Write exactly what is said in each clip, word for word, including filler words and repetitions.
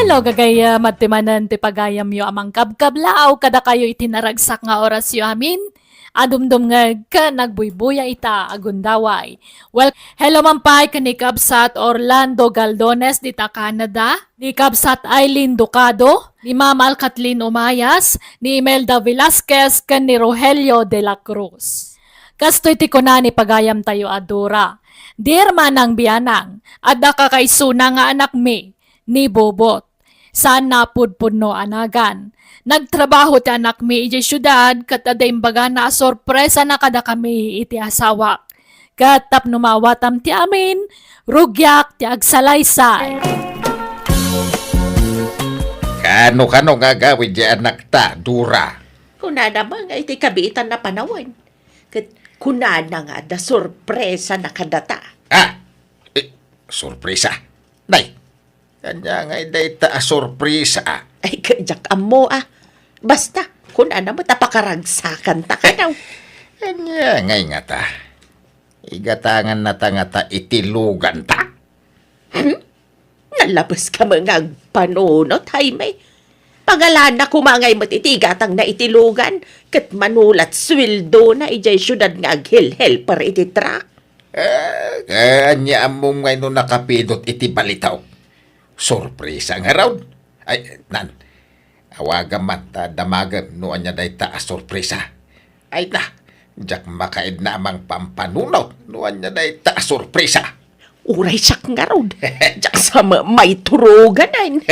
Hello, gagayam, adtoy manen ti pagayamyo a mangkabkablaaw kadakayo iti naragsak nga orasyo amin. Adumdumngeg ken agbuybuya ita a gundaway. Well, hello man pay ken ni Kabsat Orlando Galdones dita Canada, ni Kabsat Aileen Ducado, ni Ma'am Al Kathleen Umayas, ni Imelda Velasquez, ken ni Rogelio de la Cruz. Kastoy ti kuna ni pagayamtayo a Dora, "Dear Manang Bianang, adda kakaisuna nga anakmi, ni Bobot. Saan a pudpudno a nagan. Nagtrabaho ti anakmi idiay siudad ket adda imbagana a sorpresana kadakami iti asawak. Ket tapno maawatam ti amin, rugiak ti agsalaysay." Kano-kano nga agawid ti anakta, Dora? Kunana man nga iti kabiitan a panawen. Ket kunana nga adda sorpresana kadata. Ah! Eh, sorpresa? Nay, ania ngay dayta a sorpresa, a? Ay, diak ammo, a. Basta, kunana met a pakaragsakanta kano. Ania ngay ngata? Igatangannata ngata iti luganta? Hmm? Nalabeska met nga agpanunot, Jaime. Pangalana koma ngay met iti igatangna iti lugan, ket mano lat sueldona idiay siudad nga aghelhelper iti truck. Eh, eh, ania ammom ngay no nakapidot iti balitaw? Sorpresa ngarud. Ay, nan, awagam man ta damagem no ania dayta a sorpresa. Ay na, diak makaidna a mangpampanunot no ania dayta a sorpresa. Uray siak ngarud, diak sa ma-, maituruganan.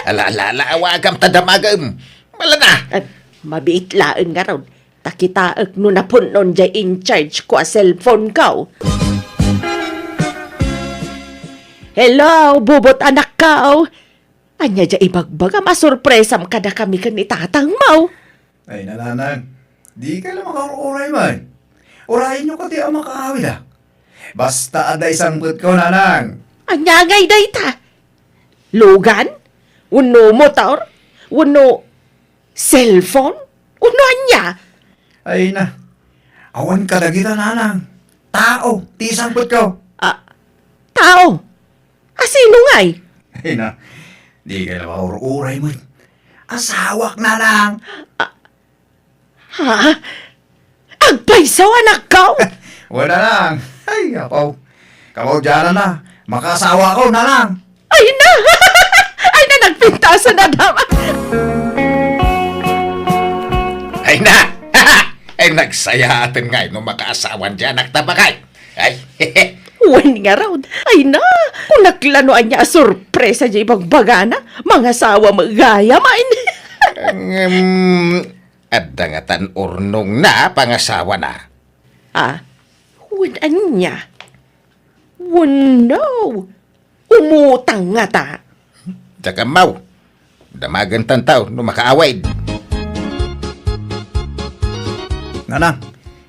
Ala, ala, ala, awagam ta damagem. Malana. At mabiit laeng ngarud. Ta kitaek no napun-on diay in charge ko a cellphone ko. Hello, Bobot anakko. Ania diay ibagbagam a sorpresam kadakami ken ni tatangmo? Ay, nanang, dika la makaur-uray man. Urayenyo kadi a makaawid, a. Basta adda isangpetko, nanang. Ania ngay dayta? Lugan? Wenno motor? Wenno cellphone? Wenno ania? Ay na, awan kadagita, nanang. Tao ti isangpetko. Ah, tao? A sino ngay? Ay na, dika la makaur-uray met. Asawak, nanang. Ah, ha? Agpayso, anakko? Wen, nanang. Ay, apo. Kamaudiananna, makaasawako, nanang. Ay na! Ay na, nagpintasan a dama. Ay na! Ay, nagsayaaten ngay no makaasawan diay anakta, bakay. Ay. Wen ngarud. Ay na! Kunak la no ania a sorpresa diay ibagbagana. Mangasawa met gayam. Ngem, adda ngatan urnongna a pangasawana? Ah, wen ania? Wenno, umutang ngata. Diak ammo. Damagentanto no makaawid. Nanang,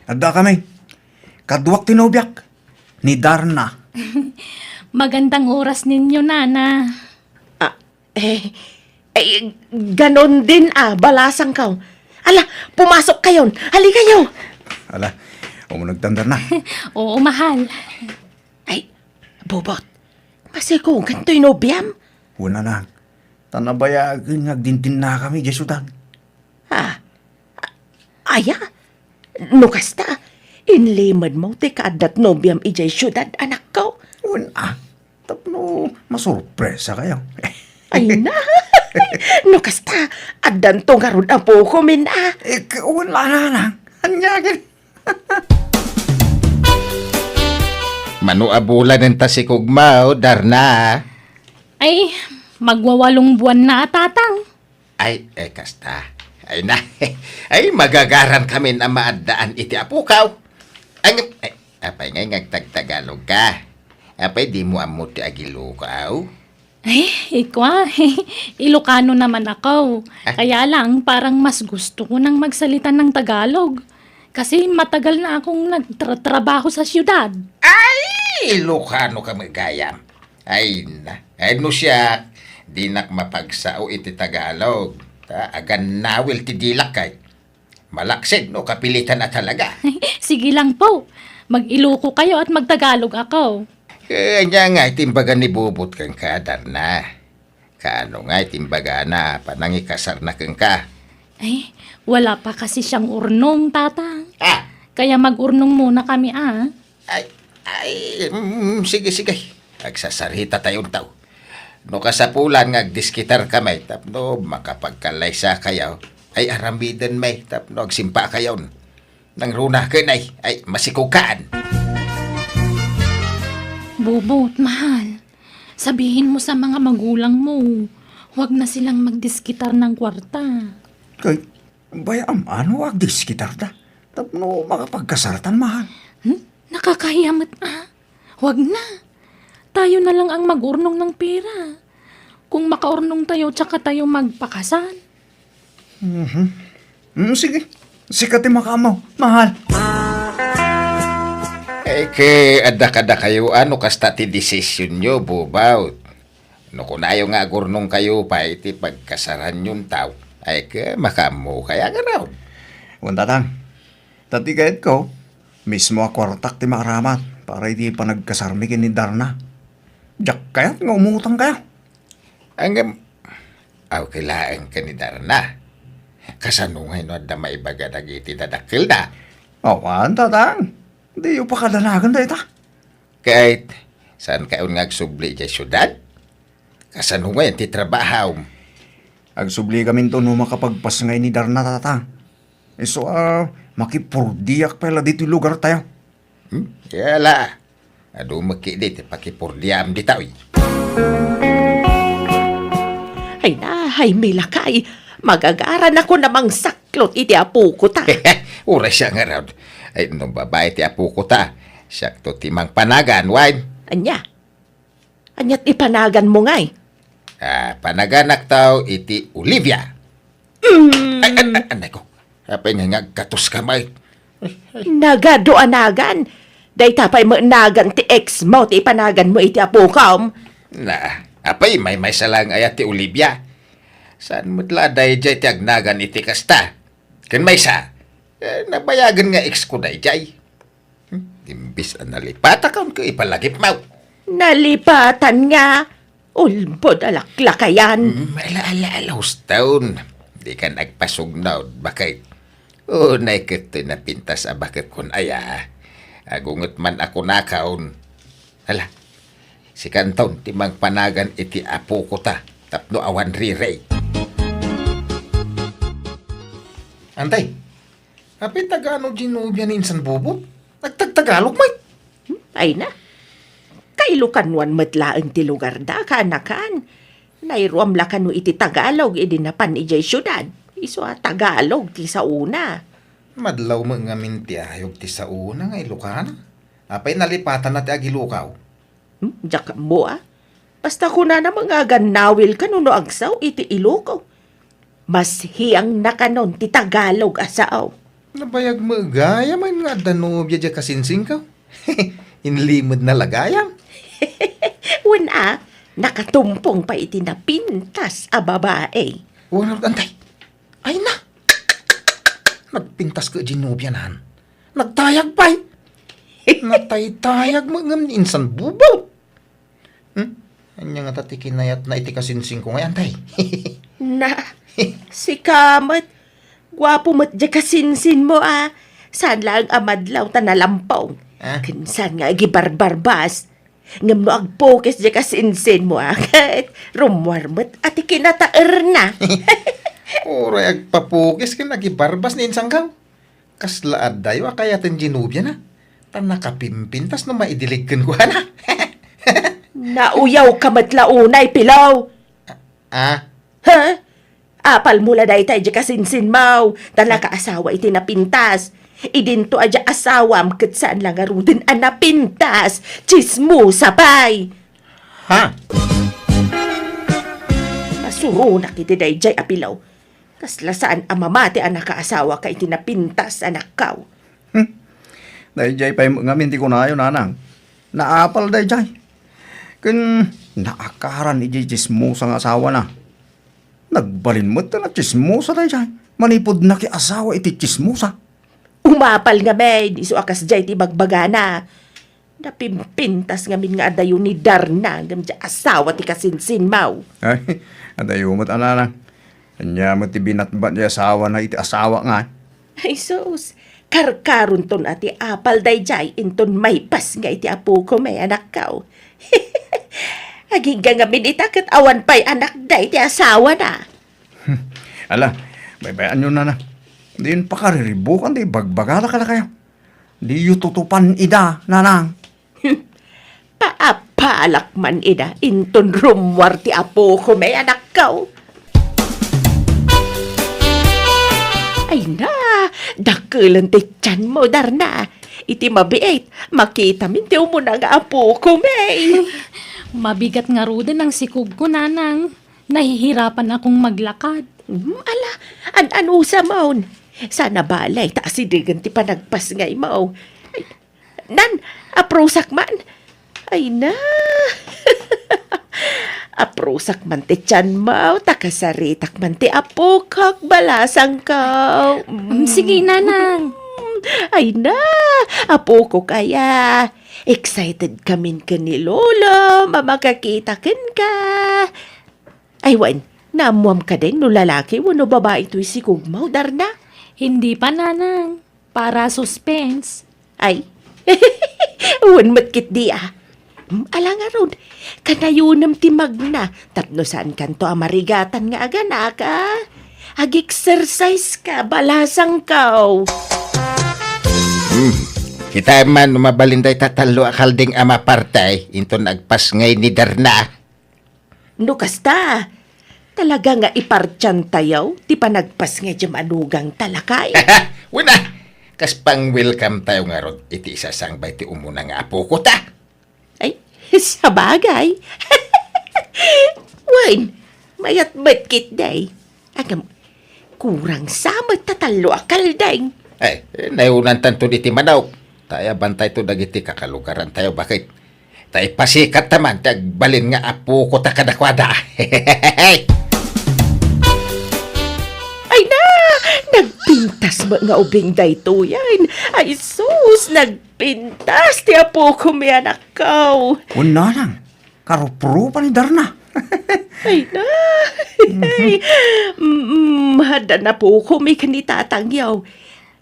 addakami. Kaduak ti nobiak, ni Darna. Magandang oras ninyo, Nana. Ah, eh, eh, ganun din, a, balasangko. Ala, pumasok kayon. Halikayo. Ala, umunegtan, Darna. Oo, mahal. Ay, Bobot, masikugan toy nobiam? Wen, nanang. Ta nabayagen nga agdindinnakami idiay siudad. Ah, aya? No kasta, inlimedmo ti kaaddat nobiam idiay siudad, anakko? Wen, a, tapno masorpresakayo. Ay na! No kasta, addanto ngarud a bukomin, a. Eh, k-, wen, nanang. Ania ket? Mano a bulan ta sikugmo, Darna? Ay, magwawalong buwan na a, Tatang. Ay, eh, kasta. Ay na. Ay, magagarankamin a maaddaan iti apokaw. Ang, ay, apay ngay nga agtagtagalogka? Apay dimo ammo ti agilokaw? Ay, ikwa, Ilocano naman ako. Ah? Kaya lang, parang mas gusto ko nang magsalita ng Tagalog. Kasi matagal na akong nagtratrabaho sa siyudad. Ay, Ilocano ka met gayam. Ay na, ay no siak, dinak mapagsao iti Tagalog. Ta, agannawil ti dilak kay. Malaksid no kapilitan a talaga. Sige lang po. Mag-Iloko kayo at magtagalog ako. Eh, ania nga iti imbaga ni Bobot kenka, Darna? Kaano ngay ti imbagana a panangikasarna kenka? Ay, wala pa kasi siyang urnong, Tatang. Ah! Kaya mag-urnong muna kami, ah. Ay, ay, mm, sige, sige. Agsasarita tayo, taw. No kasapulan nga agdiskitar kami tapno makapagkalaysa kayo, ay aramiden may tapno agsimpa kayon. Nangruna ken ay, ay masikog kaan. Bubot, mahal. Sabihin mo sa mga magulang mo, huwag na silang magdiskitar ng kwarta. Kay, bay-am ano agdiskitar ta? Tapno makapagkasartan, mahal. Hmm? Nakakahiya met, ah. Huwag na. Tayo na lang ang mag-urnong ng pera. Kung makaurnong tayo, tsaka tayo magpakasal. Mhm. Mm, sige. Sika ti makaammo, mahal. Eh, ke, adda kadakayo, ano kasta ti desisyonyo, Bubaw? No kunayo nga agurnong kayo pay ti pagkasaranyon taw, ay ke, makaammo kaya nga raw? Wen, Tatang. Ta ti kayatko, mismo a kuartak ti maaramat para iti panagkasarmi ken ni Darna. Diak kayat nga umutang kayo. Ngem, aw, kailaen ken ni Darna. Kasano ngay no adda maibaga dagiti dadakkelda? Awan, Tatang. Diyo pakadanagan dayta. Ket, saan kayon nga agsubli idiay siudad? Kasano ngay ti trabahom? Agsubli kaminto no makapagpas ngay ni Darna, Tatang. Isu a, makipurdiak pay la ditoy lugar tayo. Hmm? Kaya la, adu met ketdi ti pakipurdiam ditoy. Ay na, ay milakay, magagaran ako na mangsaklot iti apoko ta. Uray siya nga raw. Ay, no babae ti apoko ta, siak to ti mangpanagan, wen? Ania? Ania ti panaganmo ngay? Ah, panaganak taw iti Olivia. Mm. Ay, ay, ay, anay ko. Apay nga nga agkatos ka, may? Nagadu a nagan. Dayta pay met nagan ti ex mo ti ipanaganmo iti apokom. Na, apay maymaysa lang aya ti Olivia? Saan met la daydiay ti agnagan iti kasta? Ken maysa, eh, nabayagen nga ex ko daydiay. Hmm, imbis a nalipatakaon ket ipalagipmaw. Nalipatan nga? Ulbod a laklakayan. Hmm, ala, ala, ala, hustaon. Di ka nagpasugnaw, baket. Unay ket toy napintas a baket kon aya. Agunget man a kunakaon. Ala, sikanton ti mangpanagan iti apoko ta tapno awan rirey. Antay, apay taga-ano ti nobia ni insan Bubot? Nagtagtagalog met. Hmm, ay na. Kailokanuan met laeng ti lugarda, kaanakan. Nairuam la kano iti Tagalog idi napan idiay siudad. Isu a Tagalog ti saona. Madlaw met ngamin ti ayog ti saona nga Ilokana. Apay nalipatanna ti agilokaw? Hmm, diak ammo a. Basta kunana met nga agannawil kano no agsao iti Iloko. Mas hiang na kanon ti Tagalog a sao. Nabayag met gayam nga adda nobia diay kasinsingko. Inlimedna la gayam. Wen a, nakatumpong pay iti napintas a babae. Wen, antay. Ay na! Nagpintas ket diay nobianan. Nagtayag pay. Nataytayag met ngem ni insan Bubot. Hmm? Ania ngata ti kinayatna iti kasinsingko ngay, antay? Na, sika met. Guapo met diay kasinsinmo a. Saan laeng a madlaw ta nalampong. Ah? Ken saan nga agibarbarbas. Ngem no agpukis diay kasinsinmo a, ket rummuar met a ti kinataerna. Uray agpapukis ken agibarbas ni insangko. Kasla addayo a kayaten diay nobiana. Ta nakapimpintas no maidilig kenkuana. Nauyawka met la unay, Pilaw. Ah? Ha? Apalmo la dayta idiay kasinsinmo, ta nakaasawa iti napintas. Idinto a diay asawam ket saan la ngaruden a napintas. Tsismosa pay. Ha? Masuronak iti daydiay a Pilaw. Kasla saan a mamati a nakaasawaka iti napintas, anakko. Hmm. Daydiay pay met ngamin ti kunayo, nanang. Naapal daydiay. Ken naakaran idiay tsismosa nga asawana. Nagbalin met ta natsismosa daydiay. Manipud nakiasawa iti tsismosa. Umapal ngamin, isu a kasdiay ti ibagbagana. Napimpintas ngamin nga adayo ni Darna ngem diay asawa ti kasinsinmaw. Ay, adayo met a nanang. Ania met ti binatbat ti asawana iti asawa nga? Ay sus, karkaronton a ti apal daydiay inton maipasngay ti apokon met, anakko. Agingga ngamin ita ket awan pay anakda iti asawana. Hmm. Ala, baybay-anyo, nana. Diyon pakariribukan ti ibagbagada kadakayo. Diyo tutupan ida, nanang. Hmm. Paapalak man ida inton rummuar ti apokon met, anakko. Ay na, dakelen ti tianmo, Darna. Iti mabiit, makitamin ti umuna nga apokon met. Mabigat ngaruden ang sikogko, nanang. Nahihirapan akong maglakad. Hmm, ala, an-anusamon. Saan a bale ta asidegen ti panagpasngaymo. Ay, nan, aprusak man. Ay na. Aprusak man ti tianmo, ta kasaritak man ti apokok, balasangko. Mm, sige, nanang. Ay na, apokok aya. Excited kamin ken ni Lolo a makakita kenka. Ay, wen, naammuam kadi no lalaki wenno babai toy sikogmo, Darna? Hindi pa, nanang. Para suspense. Ay, wen met ketdi, a. Hmm, ala ngarud, kanayonem ti magna tapno saankanto a marigatan nga aganak, a. Ag-exercise ka, balasangko. Hmm. Kitaem man no mabalin dayta tallo a kalding a mapartay inton agpasngay ni Darna. No kasta, talaga nga ipartiantayo ti panagpasngay diay manugangta, lakay. Wen a, kas pang-welcome tayo ngarud iti isasangbay ti umuna nga apokota. Ay, sabagay. Wen, mayat met ketdi. Agam, kurang sa met ta tallo a kalding. Ay, eh, naunantanto iti manok. Ta aya, bantayto dagiti kakalugarantayo, baket. Ta ipasikat ta man ti agbalin nga apokota kadakuada. Ay na! Nagpintas met nga ubing daytoyen. Ay sus, nagpintas ti apokon met, anakko. Wen, nanang, karuprupa ni Darna. Ay na! Mm, mm, adda napokomi ken ni tatangyo.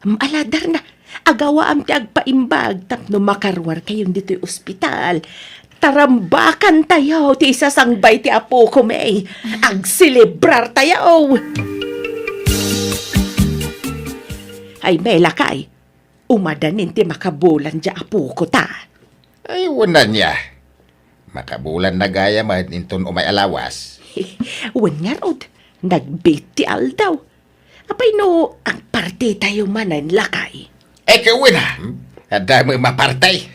Mm, ala, Darna, agawaam ti agpaimbag tapno makaruarkayon ditoy ospital. Ta rambakantayo ti isasangbay ti apokon met. Agselebrartayo! Ay, met, lakay, umadanin ti makabulan diay apokota. Ay, wen ania. Makabulanna gayam inton umay a lawas. Wen ngarud, nagbiit ti aldaw. Apay no agpartitayo manen, lakay? Ay, wen a. Adda met maparti.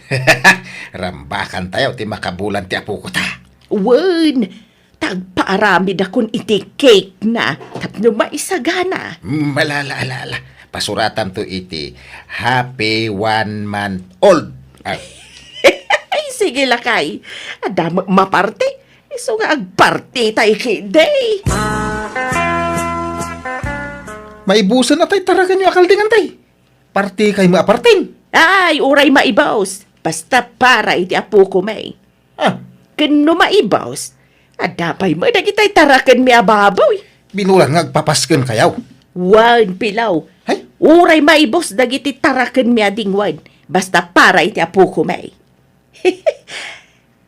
Rambakantayo ti makabulan ti apokota. Wen, ta agpaaramidakon iti cake na tapno maisagana. Mm, ala, ala, ala, ala. Pasuratanto iti Happy One Month Old. Ah. Ay, sige, lakay. Adda met maparti. Isu nga agpartitayo ketdi. Maibusen a tay tarakenyo a kalding, tay. Partikay met a partin. Ay, uray maibus. Basta para iti apokon met. Ah. Ken no maibus, adda pay met dagiti tarakenmi a baboy. Binulan nga agpapaskenkayo. Wen, Pilaw. Hay? Uray maibus dagiti tarakenmi a dingwen. Basta para iti apokon met.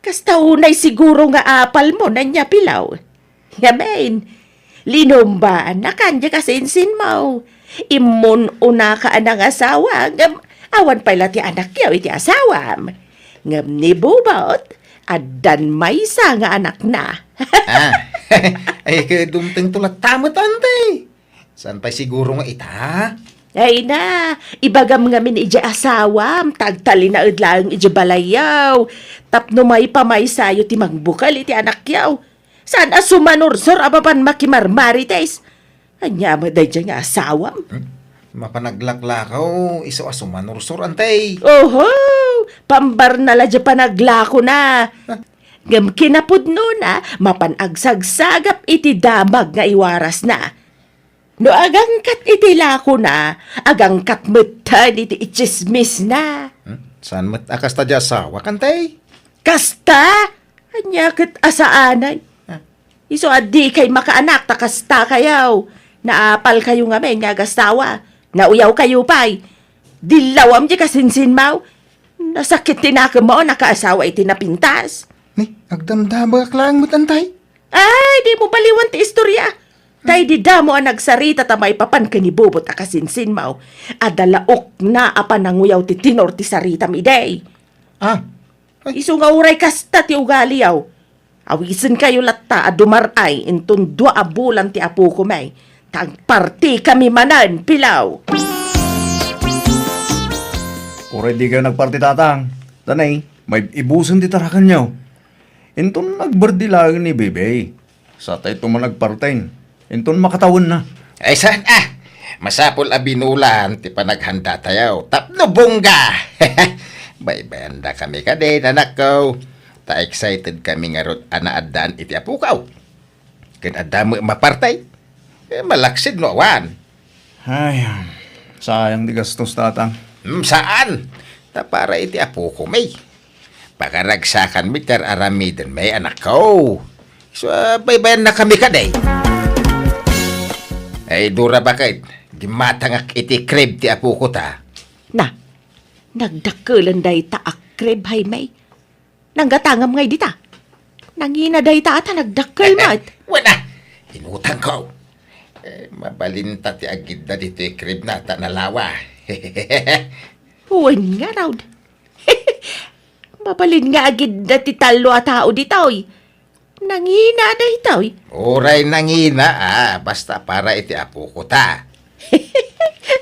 Kasta unay siguro nga apalmo, ania, Pilaw? Ngamin, linumbaannakan diay kasinsinmo. Immun-unaka a nangasawa, ngem awan pay la ti anakyo iti asawam. Ngem ni Bubot, addan maysa nga anakna. Ah, ay, ket dumtengto latta met, anti. Saan pay siguro nga ita? Ay na, ibagam ngamin idiay asawam, ta agtalinaed laeng idiay balayyo. Tapno maipamaysayo ti mangbukel iti anakyo. Saan a sumanursor a mapan makimarmarites? Ania met daydiay nga asawam? Hmm? Mapan aglaklakaw, isu a sumanursor, anti. Oho! Pambarna la diay panaglakona. Ah. Ngem kinapudnona, mapan agsagsagap iti damag nga iwarasna. No agangkat iti lakona, agangkat metten iti itsismisna. Hmm? Saan met a kasta ti asawa, kantay? Kasta? Ania ket a saanen? Ah. Isu a dikay makaanak ta kastakayo. Naapalkayo ngamin nga agasawa. Nauyawkayo pay. Dillawam ti kasinsinmaw. Nasakit ti nakemmo a nakaasawa iti napintas. Ni, agdamdamagak laeng met, antay. Ay, dimo baliwan ti istoria. Tay di damo a nagsarita ta maipapan ken ni Bubot a kasinsinmaw. Adda la ukna a pananguyaw ti tenor ti saritam idi. Ah, ay. Isu nga uray kasta ti ugaliyo. Awisenkayo latta a dumar-ay inton dua a bulan ti apokami, ta agpartikami manen, Pilaw. Uray dikayo nagparti, Tatang. Danay, maibusen ti tarakenyo. Inton agbirthday laeng ni Bebe, satayto man agparti. Inton makatawenna. Ay, saan a? Masapul a binulan ti panaghanda tayo. Tapno bongga! Baybayanda kami kadi, anakko. Ta excited kami ngarud a naaddaan iti apokaw. Ken adda met maparti. Eh, malaksid no awan. Ay, sayang ti gastos, Tatang. Hmm, saan? Ta para iti apokami. Pakaragsakan met ti ar-aramiden mi, anakko. So, ah, baybayanna kami kadi. Ay, Dora, baket? Gimmatangak iti crib ti apoko ta. Na, nagdakkelen dayta a crib, Jaime. Nanggatangam ngay dita. Nangina dayta a ta nagdakkel met. Wen a, inutangko. Eh, mabalinta ti agidda ditoy crib na ta nalawa. Wen ngarud. Mabalin nga agidda ti tallo a tao ditoy. Nangina daytoy. Uray nangina, ah, basta para iti apoko ta.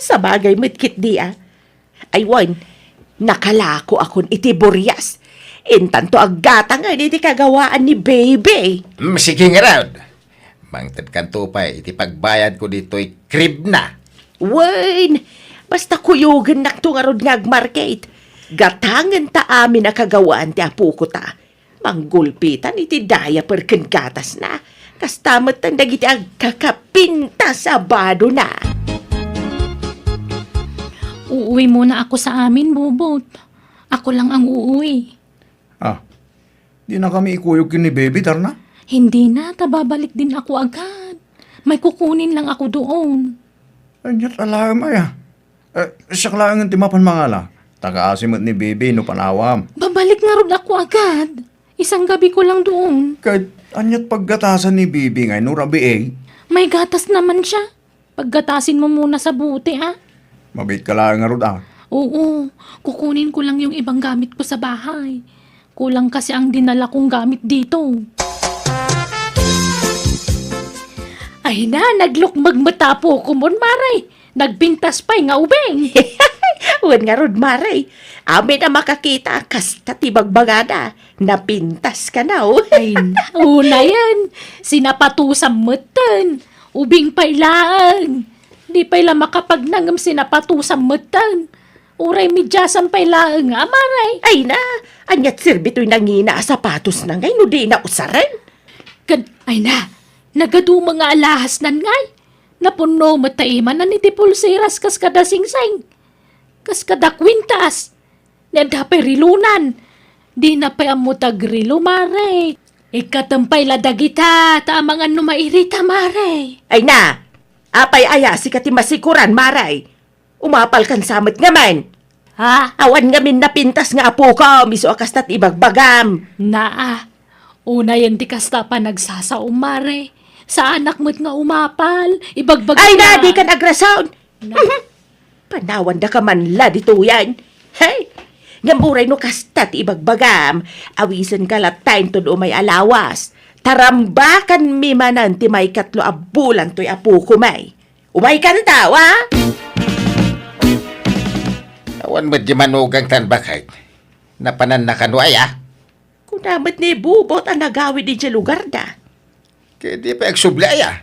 Sabagay met ketdi, ah. Ay wen, nakalako akon iti burias. Intanto aggatangen iti kagawaan ni Baby. Mm, sige ngarud. Mangtedkanto pay iti pagbayadko ditoy crib na. Wen, basta kuyogennakto ngarud nga agmarket. Gatangen ta amin a kagawaan ti apoko ta. Manggulpitan iti diaper ken gatasna. Kasta metten dagiti agkakapintas a badona. Uuwi muna ako sa amin, Bubot. Ako lang ang uuwi. Ah, di na kami ikuyog ken ni Baby, Darna? Hindi na, ta babalik din ako agad. May kukunin lang ako doon. Ania't alaem aya? Eh, siak laengen ti mapan mangala. Tagaasi met ni Baby no panawam. Babalik ngarud ako agad. Isang gabi ko lang doon. Ket ania't paggatasan ni Baby ngay no rabii? May gatas naman siya. Paggatasin mo muna sa bote, ha? Mabiit ka laeng ngarud, ah. Oo, kukunin ko lang yung ibang gamit ko sa bahay. Kulang kasi ang dinala kong gamit dito. Ay na, naglukmeg met apokon, Mare. Nagpintas pay nga ubing. Wen ngarud, Mare. Amin a makakita, kasta ti bagbagada. Napintas kano. Ay, unayen. Sinapatusam metten. Ubing pay laeng. Di pay la makapagnangem, sinapatusam metten. Uray mediasam pay laeng, Mare. Ay na, ania't serbi toy nangina a sapatosna ngay no dina usaren? Ken, ay na, nagaduma nga alahasnan ngay. Napunno met ta imanan iti pulseras kas kada singsing. Kas kada kwintas. Ni adda pay relonan. Dina pay ammo ti agrelo, Mare. Ikkatem pay la dagita, ta amangan no mairita, Mare. Ay na, apay aya sika ti masikoran, Mare? Umapalkan sa met ngamin. Ha? Awan ngamin napintas nga apokom, isu a kasta ti ibagbagam. Naa, unayen ti kasta a panagsasaom, Mare. Saanak met nga umapal, ibagbagam. Ay na, dikan agrason. Na. Panawandaka man la ditoyen. Hey! Ngem uray no kasta ti ibagbagam, awisenka latta inton umay a lawas. Tarambakanmi manen ti maikatlo a bulan toy apokomi. Umaykanto, a? Awan met di manugangtan, baket. Napananna kano aya? Kuna met ni Bubot a nagawid idiay lugarda. Ket di pay agsubli aya?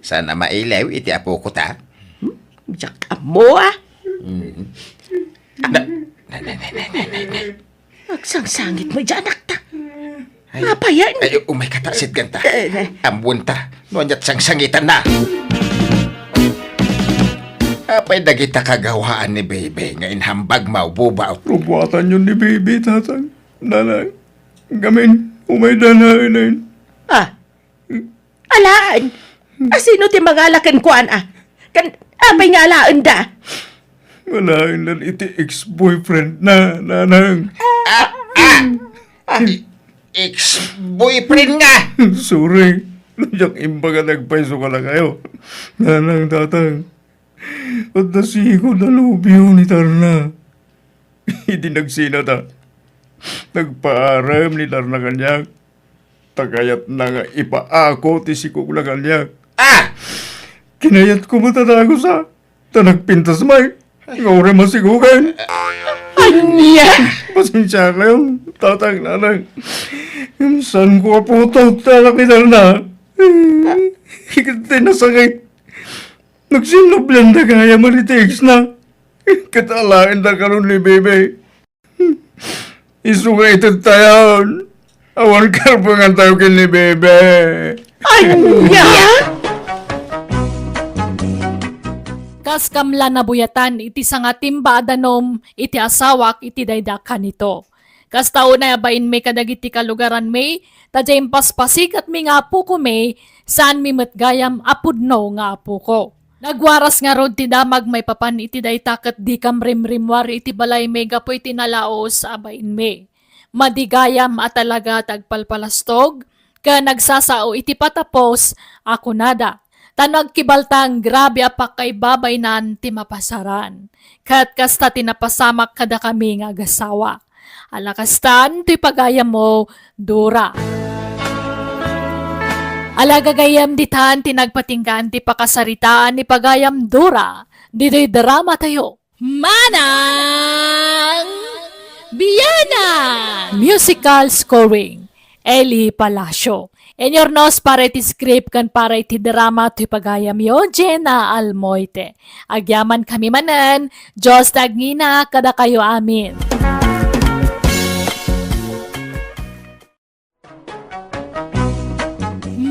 Saan a mailew iti apoko ta? Hmm? Diak ammo, a? Mm. Na, na, na. Agsangsangit met diay anakta. Ay, apayen? Ay, umaykata, sitganta. Eh, eh. Ammoenta no ania't sangsangitanna. Apay dagita kagawaan ni Bebe nga inhambag mo, Bubaw? Rubuatanyo ni Bebe, Tatang. Nanang, gamin, umayda na inin. Ah, alaen. Asino ti mangala kenkuana? Kan, apay nga alaenda? Alaen iti ex-boyfriend na, Nanang. Ah, ah! Ah, ex-boyfriend nga! Sorry. Diak imbag a nagpayso kadakayo. Nanang, Tatang. Adda siko da lubyo ni Tarna. Idi nagsinata, nagpaarem ni Tarna kaniak. Ta kayatna nga ipaako ti sikog na kaniak. Ah! Kinayatko met a dagusa, ta nagpintas met nga uray masikogen. Ania? Pasensiakayon, Tatang, Nanang. Saanko a putot ti anak ni Tarna. Ket ti nasakit, nagsinnublianda gayam iti ex na. Ket alaenda karon ni Bebe. Isu nga itedtayon. Awan karbengantayo ken ni Bebe. Ania? Kas kamla nabuyatan iti sangatimba a danum iti asawak iti dayda kanito. Kasta unay a bainmi kadagiti kalugaranmi, ta diay impaspasikatmi nga apokomi, saanmi met gayam a pudno nga apoko. Nagwaras ngarud ti damag maipapan iti dayta ket dikam rimrimmuar iti balaymi gapu iti nalaus a bainmi. Madi gayam a talaga ti agpalpalastog ken nagsasao iti patapos a kunada. Ta no agkibaltang, grabe a pakaibabaynan ti mapasaran. Ket kasta ti napasamak kadakami nga agasawa. Ala kastan ti pagayammo, Dora. Ala gagayam ditan ti nagpatinggaan ti pakasaritaan ni pagayam Dora, ditoy drama tayo. Manang Biana! Musical scoring, Eli Palacio. Inurnos para iti script ken para iti drama toy pagayamyo, Jenna Almoite. Agyamankami manen, Dios ti agngina kadakayo amin.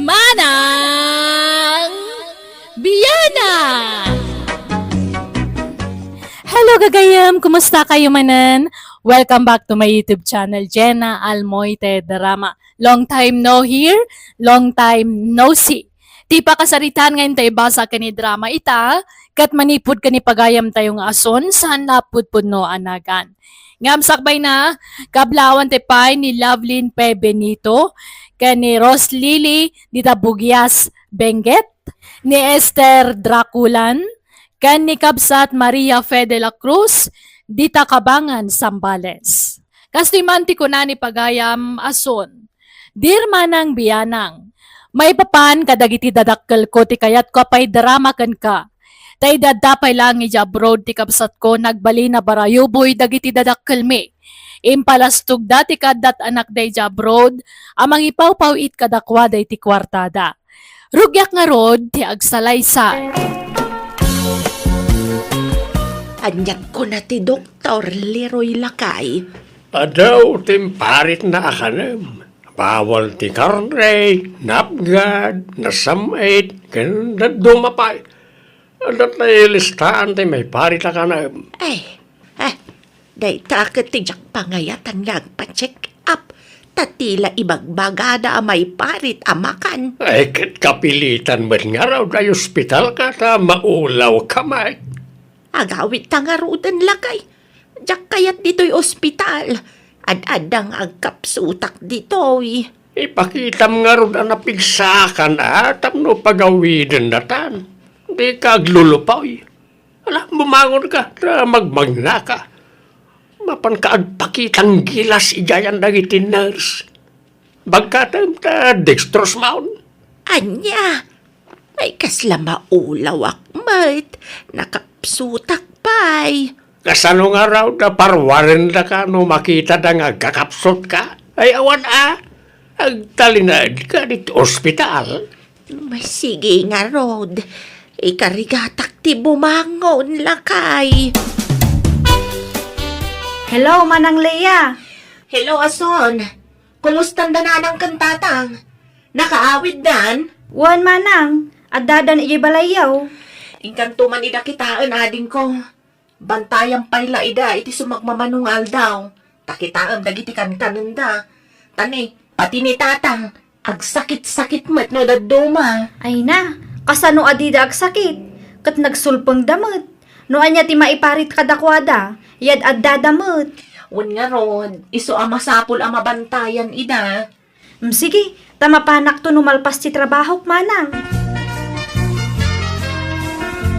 Manang Biana! Hello, gagayam! Kumusta kayo manen? Welcome back to my YouTube channel, Jenna Almoite Drama. Long time no hear, long time no see. Ti pakasaritaan nga inta ibasa ken idrama ita, ket manipud ken ipagayam tayo nga ason, saan a pudpudno a nagan. Ngem sakbay na, kablawan ti pay ni Lovelyn P. Benito, ken ni Rose Lily dita Bugias, Benguet, ni Esther Draculan, ken ni Kabsat Maria Fe de la Cruz, dita Cabangan, Zambales. Kastoy man ti kuna ni pagayam ason, Dear Manang Bianang, maipapan kadagiti dadakkelko ti kayatko a paidrama kenka. Ta idi adda pay laeng idiay abroad ti kabsatko, nagbalina barayuboy dagiti dadakkelmi. Impalastogda ti kaaddat anakda idiay abroad a mangipawpaw-it kadakuada iti kuartada. Rugiak ngarud ti agsalaysay. Aniat kuna ti Doktor Leroy, lakay? Adu ti imparitna a kanem. Bawal ti karne, napgad, nasam-it, ken dadduma pay. Adda ti listaan ti maiparit a kanem. Ay, ah, dayta ket ti diak pangayatan nga agpa-check up. Ta ti la ibagbagada a maiparit a makan. Ay, ket kapilitan met ngarud a ospitalka ta maulawka met. Agawidta ngaruden, lakay. Diak kayat ditoy ospital. Ad-adda nga agkapsutak ditoy. Ipakitam ngarud a napigsaakan a tapno pagawidendatan. Dika aglulupoy. Ala, bumangonka ta magmagnaka. Mapanka agpakitang gilas idiayan dagiti nurse. Bagkatem ta dextrose maon. Ania? Ay, kasla maulawak met. Nakapsutak pay. Kasano ngarud a parwarendaka no makitada nga agkakapsutka? Ay, awan a. Agtalinaedka ditoy ospital. Masigi ngarud. Ikarigatak ti bumangon, lakay. Hello, Manang Lea. Hello, ason. Kumustanda nanang ken tatang? Nakaawiddan? Wen, manang, addadan idiay balayyo. Inkanto man ida kitaen, adingko. Bantayam pay la ida iti sumagmamano nga aldaw. Ta kitaem dagiti kankanenda. Ta ni, pati ni tatang, agsakit-sakit met no dadduma. Ay na, kasano a dida agsakit? Ket nagsulpengda met. No ania ti maiparit kadakuada, yad-addada met. Wen ngarud, isu a masapul a mabantayan ida. Mm, sige, ta mapanakto no malpas ti trabahok, manang.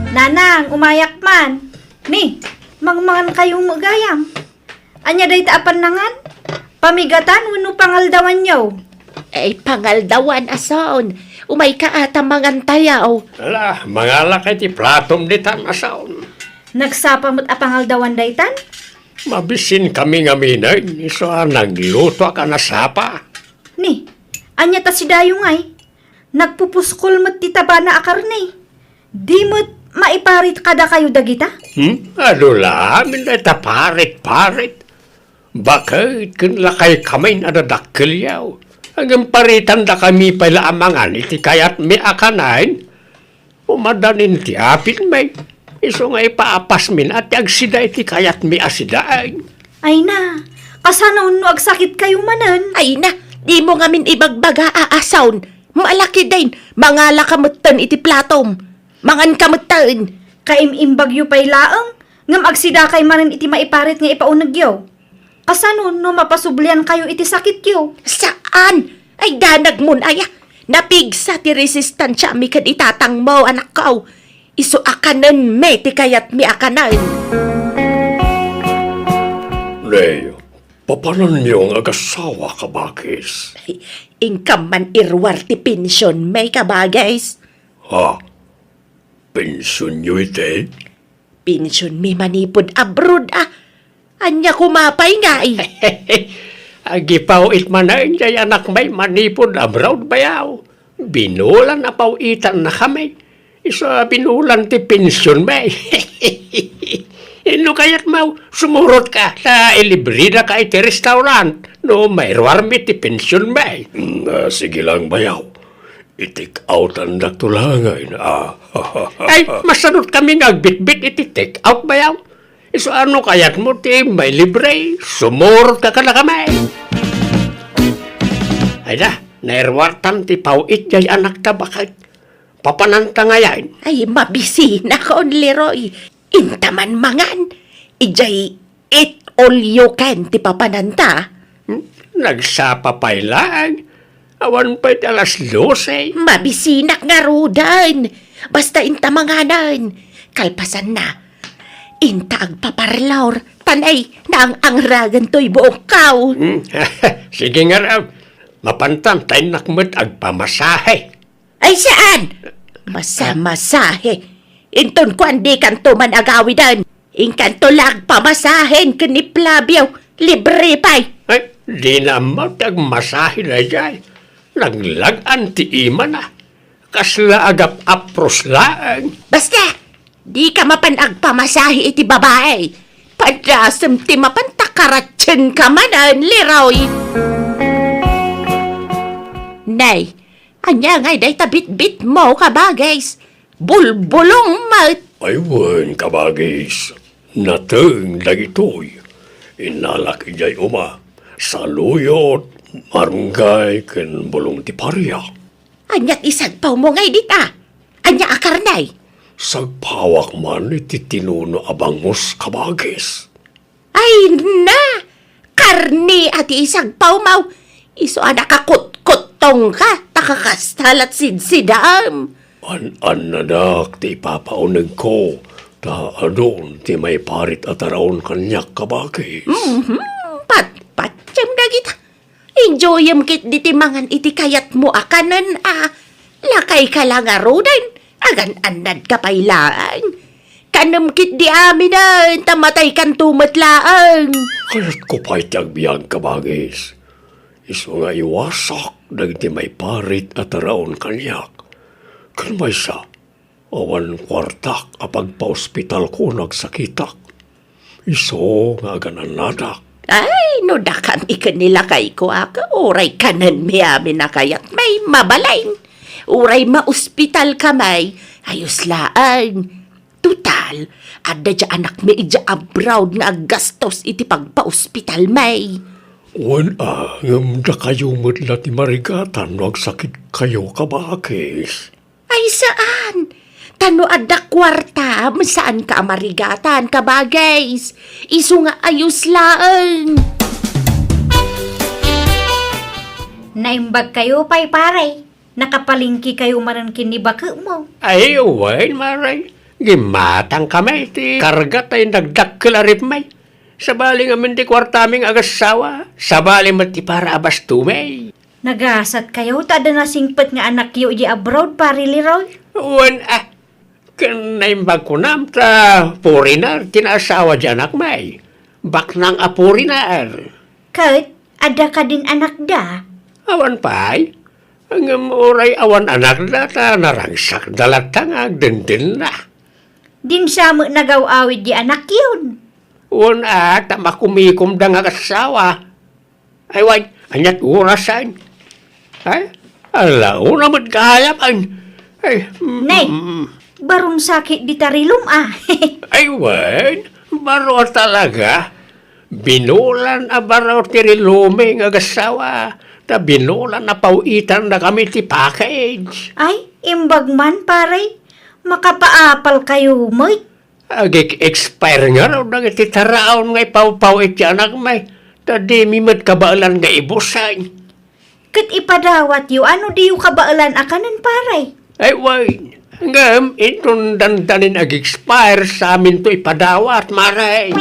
Nanang, umayak man. Ni, mangmangan kayo gayam. Ania dayta a pannangan? Pamigatan wenno pangaldawanyo? Ay, pangaldawan, asaon. Umayka a ta mangantayo. Ala, mangalaka iti platom ditan, asaon. Nagsapa met a pangaldawan daytan? Mabisinkami ngamin, isu a naglutoak a nasapa. Ni, ania ta si Dayo ngay? Nagpupuskol met ti tabana a karne. Di met maiparit kadakayo dagita? Hmm? Adu la amin dayta parit-parit. Baket ken lakay kamin a dadakkelyo. Ngem paritandakami pay la a mangan iti kayatmi a kanen. Umadanin ti apitmi. Isu nga ipaapasmin a ti agsida iti kayatmi a sidaen. Ay na, kasano no agsakit kayo manen? Ay na, dimo ngamin ibagbaga a asaon. Malakiden, mangalaka metten iti platom. Manganka metten. Kaim-imbagyo pay laeng, ngem agsidakay manen iti maiparit nga ipaunegyo. Kasano no mapasublian kayo iti sakityo? Saan! Ay, danagmon aya! Napigsa ti resistansiami ken itatangmo, anakko. Isu a kanenmi ti kayatmi a kanen. Nay, papananyo nga agasawa, kabagis? Ay, inkam man iruar ti pensionmi, kabagis. Ha? Pensionyo iti? Pensionmi manipud abroad, a. Ania koma pay ngay? Agipaw-it manen jay anakmi manipud abroad, bayaw. Binulan a paw-itannakami. Isu a binulan ti pensionmi. No kayatmo, sumurotka ta ilibredaka iti restaurant no mairuarmi ti pensionmi. Mm, ah, sige lang, bayaw. I-take outandakto laengen, a. Ay, masanotkami nga agbitbit iti take out, bayaw. Isu a no kayatmo ti mailibre, sumurotka kadakami. Ay da, nairuartan ti paw-it jay anakta, baket. Papananta ngayen? Ay, mabisinakon, Leroy. Inta man mangan, ijay it all you can ti papananta. Hmm? Nagsapa pay laeng. Awan pay ti alas dose. Mabisinak ngaruden. Basta inta manganen. Kalpasanna, inta agpaparlor. Tan ay, naang-angragan toy buokko. Hmm? Sige ngarud. Mapantan ta innak met agpamasahe. Ay, saan? Masamasahe. Inton kuan, dikanto man agawiden. Inkanto la agpamasahen ken ni Flavio. Libre pay. Ay, dina ammo ti agmasahe daydiay. Naglag-an ti imana. Kasla agap-apros laeng. Basta, dika mapan agpamasahe iti babae. Padasem ti mapan ta karatsienka manen, Leroy. Nay, ania ngay dayta bitbitmo, kabagis? Bulbulong met. Ay wen, kabagis. Nateng dagitoy. Innalak idiay uma. Saluyot, marunggay, ken bulong ti paria. Ania ti sagpawmo ngay dita? Ania a karne? Sagpawak man iti tinuno a bangus, kabagis. Ay na! Karne a ti isagpawmo! Isu a nakakutkuttongka, ta kakasta la't sidsidaam. An-annadak ti ipapaunegko, ta adun ti maiparit a taraon kaniak, kabagis. Mhm, patpatiem dagita. Enjoyem ketdi ti mangan iti kayatmo a kanen a. Lakayka la ngaruden, agan-annadka pay laeng. Kanem ketdi aminen, ta mataykanto met laeng. Kayatko pay ti agbiag, kabagis. Isu nga iwasak dagiti maiparit a taraon kaniak. Ken maysa, awan kuartak a pagpaospitalko no agsakitak. Isu nga agan-annadak. Ay, no dakami ken ni lakayko, a, uray kanenmi amin a kayatmi, mabalin. Uray maospitalkami, ayos laeng. Total, adda diay anakmi idiay abroad nga aggastos iti pagpaospitalmi. Wen a, ngem dakayo met la ti marigatan no agsakitkayo, kabakis. Ay, saan! Ta no adda kuartam, saanka a marigatan, kabakis. Isu nga ayos laeng. Naimbagkayo pay, pare. Nakapalengkekayo manen ken ni baketmo. Ay, wen, mare. Gimmatangkami ti karga tay nagdakkel a ripmi. Sabali ngamin ti kuartami nga agassawa. Sabali met ti para a bastomi. Nagasatkayo ta adda nasingpet nga anakyo idiay abroad, Pare Leroy? Wen a, ken naimbag kunam ta foreigner ti naasawa ti anakmi. Baknang a foreigner. Ket adda kadin anakda? Awan pay. Ngem uray awan anakda ta naragsakda latta nga agdendennda. Din sa met nagaw-awid di anakyon? Wen a, ta makumikomda nga agassawa. Ay, wen, ania't orasen? Ay, ala, una met gayam. Ay, mm, Nay, mm. Baron sakit di tarilom, ah. Ay, wen, baro a talaga. Binulan a baro ti rilomi nga agassawa, ta binulan a paw-itannakami ti package. Ay, imbag man, pare. Makapaapalkayo met. Agik-expire ngarud dagiti taraon nga ipawpaw iti anakmi, ta dimi met kabaelan nga ibusen. Ket ipadawatyo a no diyo kabaelan a kanen, pare. Ay, wen. Ngem inton dandanin ag-expire, saminto ipadawat, mare.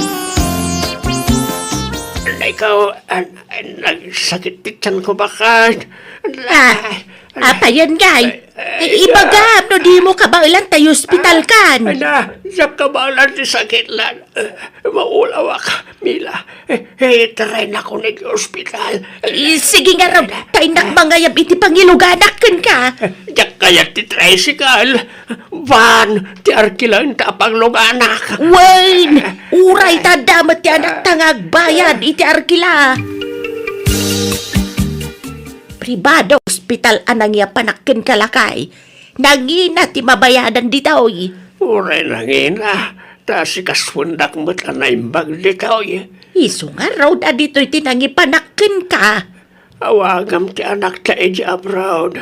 Ikaw, an-, an-, nagsakit ti tiyanko baket. Ah, apayen, gay? Ay, ay, ibagam no dimo kabaelan ta ospitalkan. Ay, na, diak kabaelan ti sakitlan. Maulawak, Mila. Eh, eh, itaraynak iti ospital. Eh, sige ngarud, ta innak mangayab iti pangiluganak kenka. Diak kayat ti tricycle. Van, ti arkilaen ta a pangluganak. Wen, uray ta adda met ti anakta nga agbayad iti arkila. Pribado ospital a nangiapanak kenka, lakay. Nangina ti mabayadan ditoy. Uray nangina, ta sikasuendak met a naimbag ditoy. Isu ngarud a ditoy ti nangipanak kenka. Awagam ti anakta idiay abroad.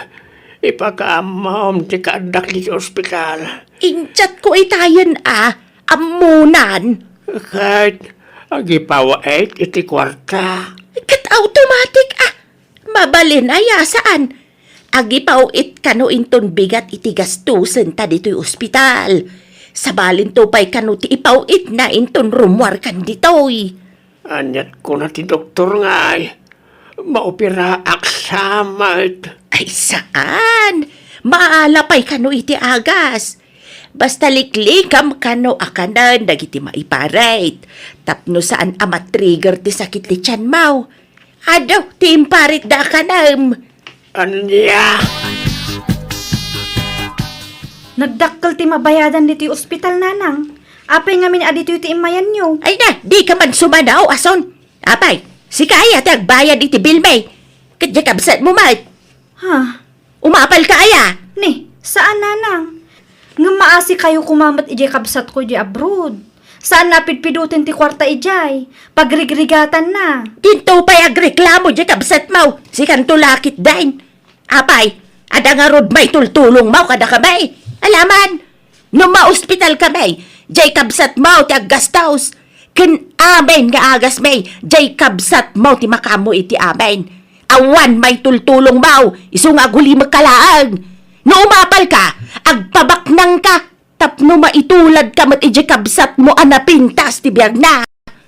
Ipakaammom ti kaaddak idiay ospital. Injatko itayen a, ammonan. Ket agipaw-it iti kuarta. Ket automatic a. Mabalin aya, saan? Agipaw-it kano inton bigat iti gastosen ta ditoy ospital. Sabalinto pay kano ti ipaw-itna inton rummuarkan ditoy. Ania't kuna ti doktor ngay, maoperaak sa met. Ay, saan? Maala pay kano iti agas. Basta liklikam kano a kanen dagiti maiparit. Tapno saan a matrigger ti sakit ti tiyanmo. Adu, ti imparitda a kanem. Ania? Nagdakkel ti mabayadan ditoy ospital, Nanang. Apay ngamin a ditoy ti immayanyo? Ay na, dika man sumanaw, Ason. Apay, sika aya ti agbayad iti bilmi. Ket diay kabsatmo met. Ha? Umapalka aya? Ni, saan, Nanang. Ngem maasikayo koma met idiay kabsatko idiay abroad. Saan a pidpiduten ti kuarta idiay. Pagrigrigatanna. Dinto pay agreklamo diay kabsatmo. Sikanto la ketdin. Apay, adda ngarud maitultulongmo kadakami? Alaman, no maospitalkami, diay kabsatmo ti aggastos. Ken amin nga agasmi, diay kabsatmo ti makaammo iti amin. Awan maitultulongmo, isu nga agulimekka laeng. No umapalka, agpabaknangka, tapno maituladka met idiay kabsatmo a napintas ti biagna.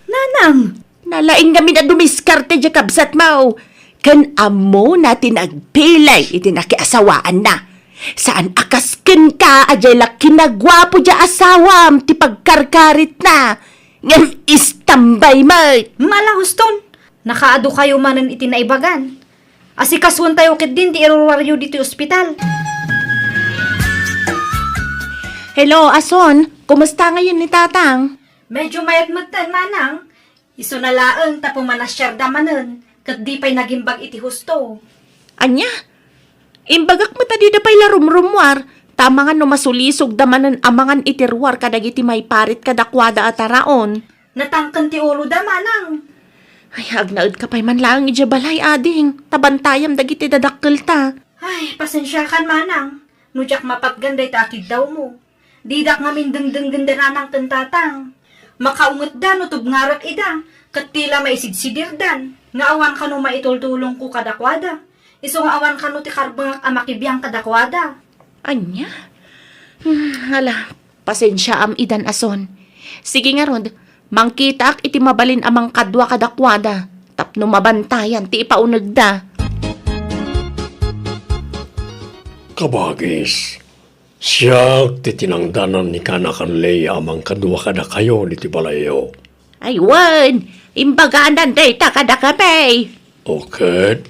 Nanang! Nalaing ngamin a dumiskarte diay kabsatmo. Ken ammona ti nagpilay iti nakiasawaanna. Saan a kas kenka a diay la kinaguapo diay asawam ti pagkarkaritna. Ngem istambay met. Mala, huston. Nakaadu kayo manen iti naibagan. Asikasuentayo ketdin ti iruruaryo ditoy ospital. Hello, Ason. Kumusta ngayon ni Tatang? Medyo mayat metten, Manang. Isuna laeng ta pumanasiarda manen, ket di pay nagimbag iti husto. Ania? Imbagak met a dida pay la rumrummuar, Ta amangan no masulisogda manen amangan iti ruar kadagiti maiparit kadakuada a taraon. Natangken ti uloda, manang. Ay, agnaedka pay man laeng idiay balay, ading, ta bantayam dagiti dadakkelta. Ay, pasensiakan, manang, no diak mapatgan dayta a kiddawmo. Didak ngamin dengdenggen da nanang ken tatang. Makaungetda no tubngarek ida, ket ti la maisidsidirdan, nga awan kano maitultulongko kadakuada. Isu nga awan kano ti karbengak a makibiang kadakuada. Ania? Hmm, ala, pasensiaam idan a son. Sige ngarud, mangkitaak iti mabalin a mangkadua kadakuada, tapno mabantayan ti ipaunegda. Kabagis, siak ti tinangdanan ni kaanakan Lea a mangkadua kadakayo ditoy balayyo. Ay wen, imbaganan dayta kadakami. O ket,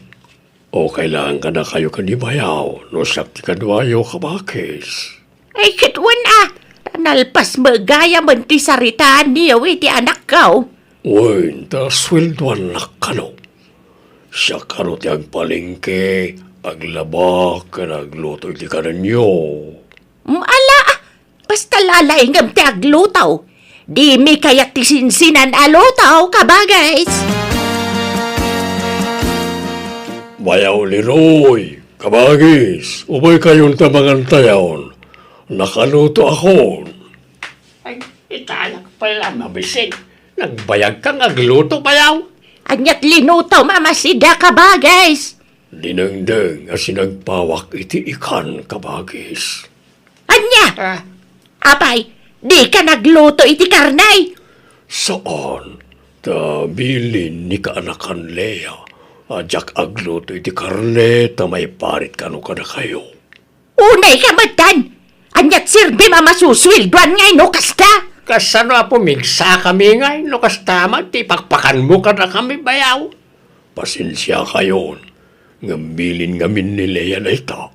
okay laeng kadakayo ken ni bayaw no siak ti kaduayo, kabagis. Ay ket wen a, ta nalpas met gayamen ti saritaanyo iti anakko. Wen, ta sueldoannak kano. Siak kano ti agpalengke, aglaba, ken agluto iti kanenyo. Mm, ala, basta lalaingem ti agluto. Dimi kayat ti sinsinan a luto, kabagis. Bayaw Leroy, kabagis, umaykayon ta mangantayon. Nakalutoakon. Ay, itayak pay la mabisin. Nagbayagka nga agluto, bayaw. Aniat linutom a masida, kabagis? Dinengdeng a sinagpawak iti ikan, kabagis. Ania? Ah. Apay, dika nagluto iti karne? Saan, ta bilin ni kaanakan Lea a diak agluto iti karne ta maiparit kano kadakayo. Unay ka metten! Aniat serbim a masusueldoan ngay no kasta? Kasano a pumigsakami ngay no kasta met ti ipakpakanmo kadakami, bayaw? Pasensiakayon, ngem bilin ngamin ni Lea dayta.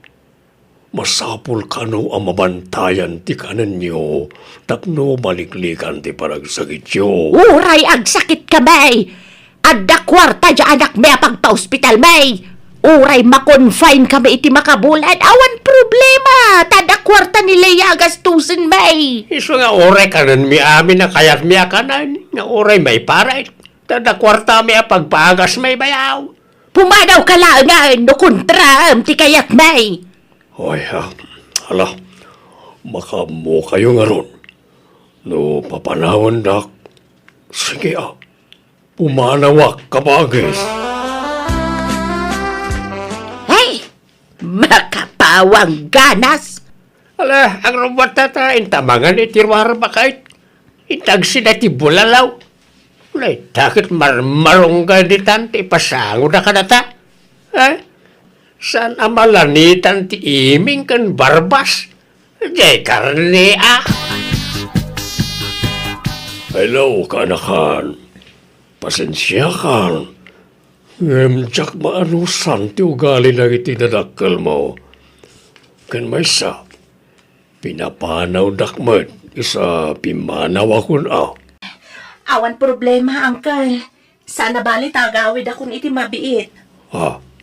Masapul kano a mabantayan ti kanenyo tapno maliklikan ti panagsakityo. Uray agsakit kami, adda kuarta diay anakmi a pagpaospitalmi. Uray makonfine kami iti makabulan, awan problema, ta adda kuarta ni Lea a gastusenmi. Isu nga uray kanenmi amin a kayatmi a kanen, nga uray maiparit, ta adda kuartami a pagpaagasmi, bayaw. Pumanawka laengen no kontraem ti kayatmi. Ay, ah, ala, makaammokayo ngarud. No papanawendak, sige, ah, pumanawak, kabagis. Ay, makapawang ganas. Ala, agrubbuatta ta intamangan iti ruar, baket. Intagsida ti bulalaw. Naitakit marmarunggan ditan ti ipasangoda kadata. Eh? Saan a malanitan ti iming ken barbas? Diay karne, ah. Hello, kaanakan. Pasensiakan. Ngem diak maanusan ti ugali dagiti dadakkelmo. Ken maysa, pinapanawdak met, isu a pimmanawakon a. Awan problema, Uncle. Saan a bali ta agawidakon iti mabiit. Ha?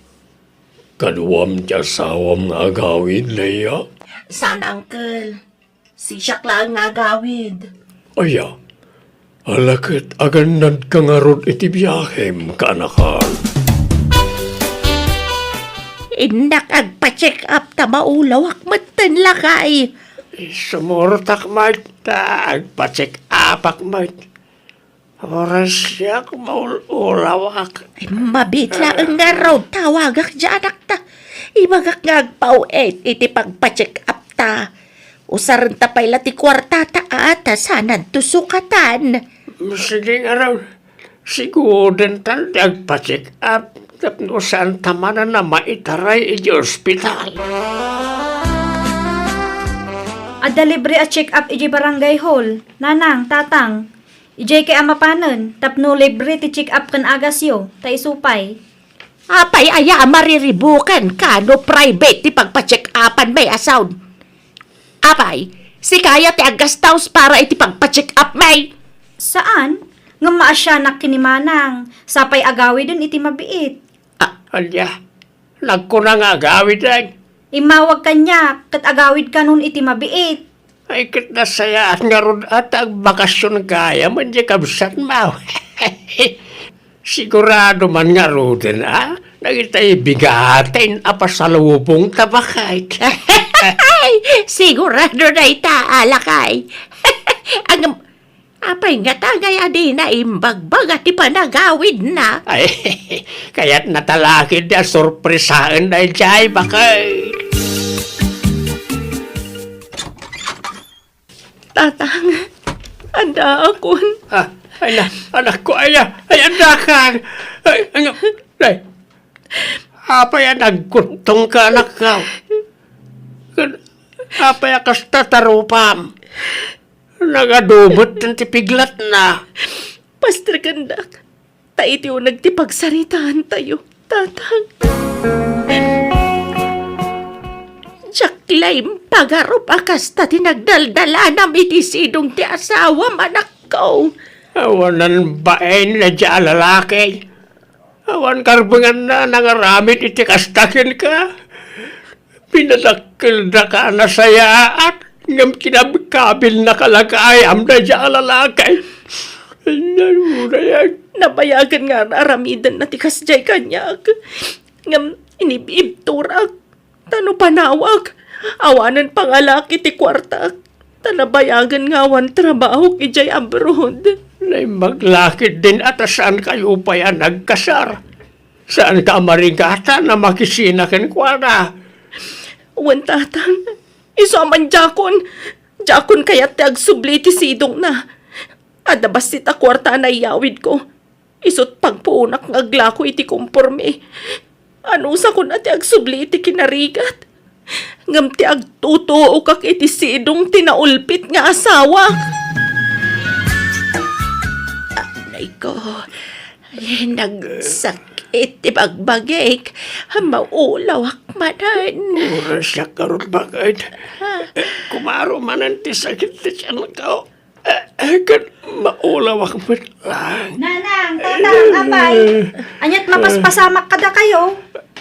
Kaduam ti asawam nga agawid, Lea? Saan, Uncle. Sisiak laeng nga agawid. Aya, ala ket agannadka ngarud iti biahem, kaanakan. Innak agpa-check up ta maulawak metten, lakay. Sumurotak met ta agpa-check upak met. Uray siak maul-ulawak. Ay, mabiit laeng ngarud, tawagak diay anakta. Ibagak nga agpaw-et iti pagpa-check up ta. Usarenta pay la ti kuartata a ta saananto sukatan. Sige ngarud, sigudentan ti agpa-check up tapno saanta manen a maitaray idiay ospital. Adda libre a check up idiay barangay hall, nanang, tatang. Idiay kay a mapanen, tapno libre ti check-up ken agasyo, ta isu pay. Apay aya a mariribukanka no private ti pagpa-check-upan, may asaw? Apay, sika aya ti aggastaus para iti pagpa-check-up, may? Saan, ngem maasianak ken ni Manang, sapay agawiden iti mabiit. Ah, ania? Nagkuna nga agawiden? Immawag kaniak ket agawid kanon iti mabiit. Ay, ket nasayaat ngarud a ta agbakasyon gayam diay kabsatmo. Sigurado man ngaruden a dagitay bigaten a pasalubongta, baket. Sigurado dayta, lakay. Agam-, Apay ngata ngay a dina imbagbaga ti panagawidna? Ay, kayatna ta la ketdi a sorpresaen daydiay, baket. Tatang, addaakon. Ah, ay na, anakko, ay, ay, addakan. Ay, ano, ay. Apay a nagkuttongka, anakko? Ken apay a kasta ta rupam? Nagadu met ti piglatna. Pastrekendak, ta iti uneg ti pagsaritaantayo, Tatang. Diak la impagarup a kasta ti nagdaldalanam iti sidong ti asawam, anakko. Awanan bain daydiay a lalaki. Awan karbenganna a nangaramid iti kasta kenka. Pinadakkeldaka a nasayaat, ngem kinabkabilnaka la gayam daydiay a lalaki. Nabayagen nga ar-aramidenna ti kasdiay kaniak, ngem inib-ibturak. Ta no panawak, awanen pangalaki ti kuartak, ta nabayagen nga awan trabahok idiay abroad. Naimbag la ketdin a ta saankayo pay a nagkasar. Saanka a marigatan a makisina kenkuana. Wen, Tatang, isu a man diakon, diakon kayat ti agsubli iti sidongna. Adda bassit a kuarta a naiyawidko. Isut' pagpuonak nga aglako iti komporme. Anusakon a ti agsubli iti kinarigat, ngem ti agtutuokak iti sidong ti naulpit nga asawak. Anay ko, nagsakit ti bagbagik. Maulawak manen. Oras a karot bakit? Ha? Kumaro manen ti sakit ti tiyanko. Eh, eh, ket maulawak met lang. Nanang, Tatang, apay, ania't mapaspasamak kadakayo?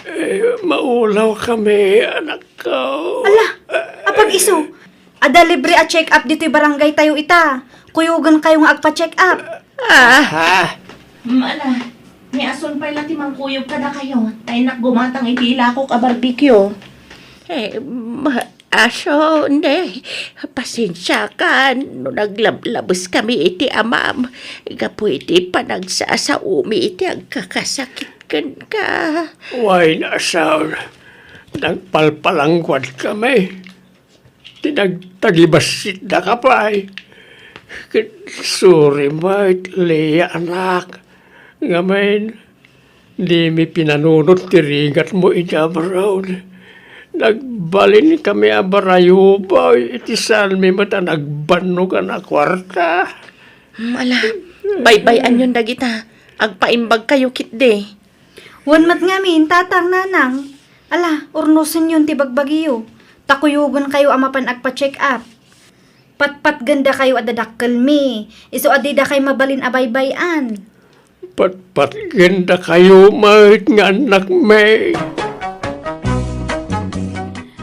Eh, maulawkami, anakko. Ala, apag-isu, adda libre a check-up ditoy barangaytayo ita. Kuyogenkayo nga agpa-check-up. Ah. Ha? Mm, ala, ni Ason pay la ti mangkuyog kadakayo. Ta innak gumatang iti ilakok a barbecue. Eh, ma-, Aso, ne, pasensiakan no naglablabeskami iti amam gapu iti panagsasaomi iti agkakasakit kenka. Wen, Aso, nagpalpalangguadkami. Ti nagtagibassitdaka pay. Ket sorry met, Lea, anak. Ngamin, dimi pinanunot ti rigatmo iti abroad. Nagbalinkami a barayubaw iti saanmi met a nagbannogan a kuarta. Mm, ala, baybay-anyon dagita. Agpaimbagkayo ketdi. Wen met ngamin, Tatang, Nanang. Ala, urnosenyon ti bagbagiyo. Ta kuyogenkayo a mapan agpa-check up. Patpatgendakayo a dadakkelmi. Isu a didakay mabalin a baybay-an. Patpatgendakayo met nga annakmi.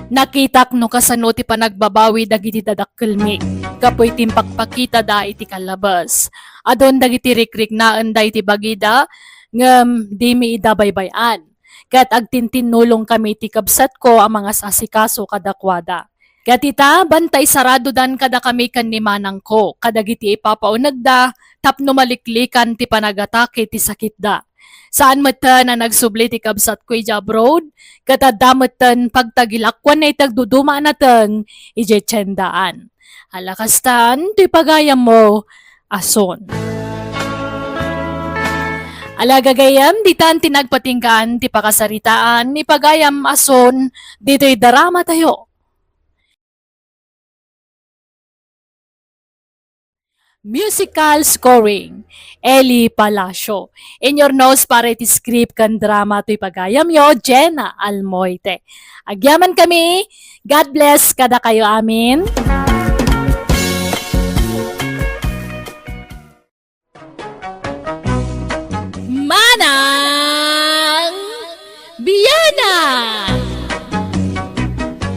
Nakitak no kasano ti panagbabawi dagiti dadakkelmi gapu iti impakpakitada iti kallabes. Adun dagiti rikriknaenda iti bagida, ngem dimi ida baybay-an. Ket agtintinnulongkami iti kabsatko a mangasasikaso kadakuada. Ket ita, banta isaradodan kadakami ken ni manangko kadagiti ipapaunegda tapno maliklikan ti panagatake ti sakitda. Saan metten a nagsubli ti kabsatko idiay abroad, ket adda metten pagtagilakuanna iti agduduma a nateng idiay tiendaan. Ala kastan, ti pagayammo, Ason. Ala gagayyem, ditan ti nagpatinggaan ti pakasaritaan ni pagayam Ason ditoy dramatayo. Musical scoring, Eli Palacio. Inurnos para iti script ken drama toy pagayamyo, Jenna Almoite. Agyamankami, God bless kadakayo amin. Manang Biana!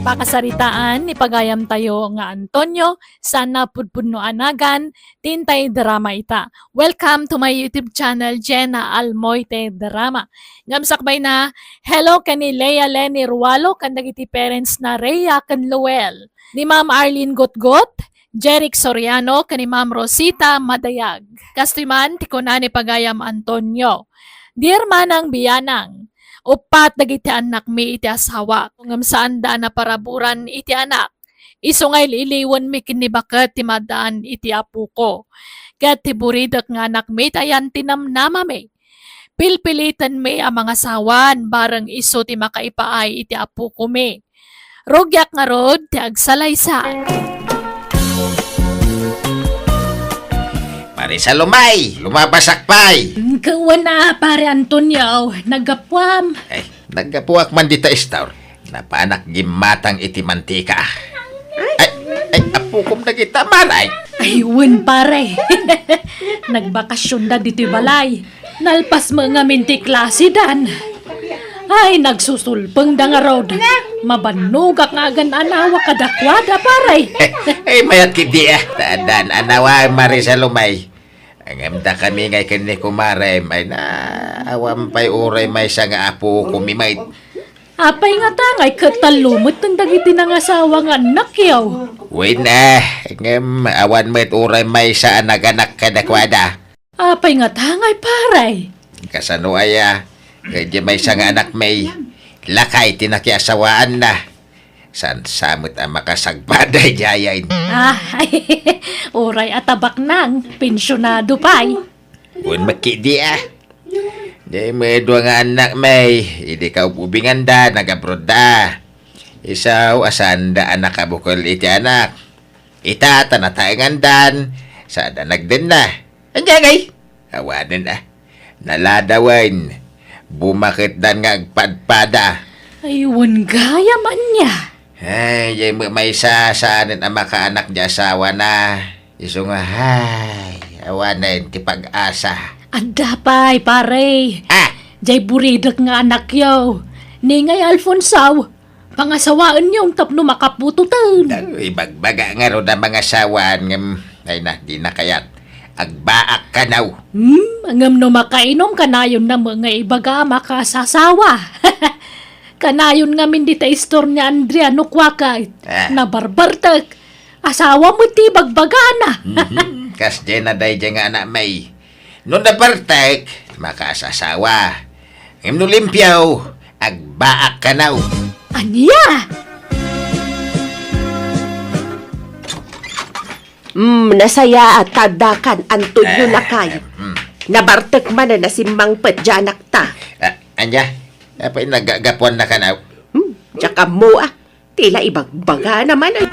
Pakasaritaan ni pagayamtayo nga Antonio, saan a pudpudno a nagan, ti intay drama ita. Welcome to my YouTube channel, Jenna Almoite Drama. Ngem sakbay na, hello ken ni Lea Leni Rualo ken dagiti parents na Rhea ken Luel. Ni Ma'am Arlene Gutgut, Jeric Soriano ken ni Ma'am Rosita Madayag. Kastoy man ti kuna ni pagayam Antonio, Dear Manang Bianang, uppat dagiti annakmi iti asawak, ngem saanda a naparaburan iti anak. Isu nga il-iliwenmi ken ni baket ti maddaan iti apoko. Ket ti buridek nga anakmi ti ayan ti namnamami. Pilpilitenmi a mangasawan bareng isu ti makaipaay iti apokomi. Rugiak ngarud ti agsalaysay. Pare Salomay, lumabasak pay. Kawan a, Pare Antonio, naggapuam. Ay, naggapuak man dita istor. Napanak gimmatang iti mantika. Ay, ay, apokom na kita, maray. Ay, wen, pare. Nagbakasyonda ditoy balay. Nalpas met ngamin ti klasidan. Ay, nagsusulpengda ngarud. Mabannogak nga agan-anawa kadakuada, pare. Ay, mayat kidi, ah. Taadan, anawa, Mare Salomay. Ngem dakami ngay ken ni kumarem, ay na, awan pay uray maysa nga apokomi met. Apay ngata ngay ket tallo metten dagiti nangasawa nga annakyo? Wen, eh, ngem awan met uray maysa a naganak kadakuada. Apay ngata ngay, pare? Kasano aya? Ket di maysa nga anakmi, lakay ti nakiasawaanna. Saan sa met a makasagpada idiay? Ah, uray a tabaknang, pensionado pay. Wen met kidi, ah. Di met dua nga annakmi, idi kaub-ubinganda, nag-abroad da. Isu a saanda a nakabukel iti anak. Ita ta nataengandan, sada nagdenna. Ania ngay? Awanen a. Naladawen. Bumaketdan nga agpadpada. Ay, wen gayam ania. Ay, diay met maysa saanen a makaanak diay asawana. Isu nga, ay, awanen ti pag-asa. Adda pay, pare. Ah! Diay buridek nga anakyo. Ni ngay Alfonso. Pangasawaenyo tapno makaputoten. Daw, ibagbaga ngarud a mangasawaan ngem, ay na, di na kayat. Agbaak kanaw. Hmm, ngem no makainom, kanayonna met nga ibaga a makasasawa. Kanayon ngamin dita istorya ni Andrea no kuaka, ah, nabarbartek. Asawa met ti ibagbagana. Mhm. Kasdiay na daydiay nga anakmi. No nabartek, makaasasawa. Ngem no limpio, agbaak kanaw. Ania? Mm, nasayaat ta addakan, Antonio, eh, lakay. Mm. Nabartek manen a simmangpet diay anakta. Ah, ania? Apay nagagapuan na kanaw? Hmm, diak ammo, ah. Ti la ibagbagana manen.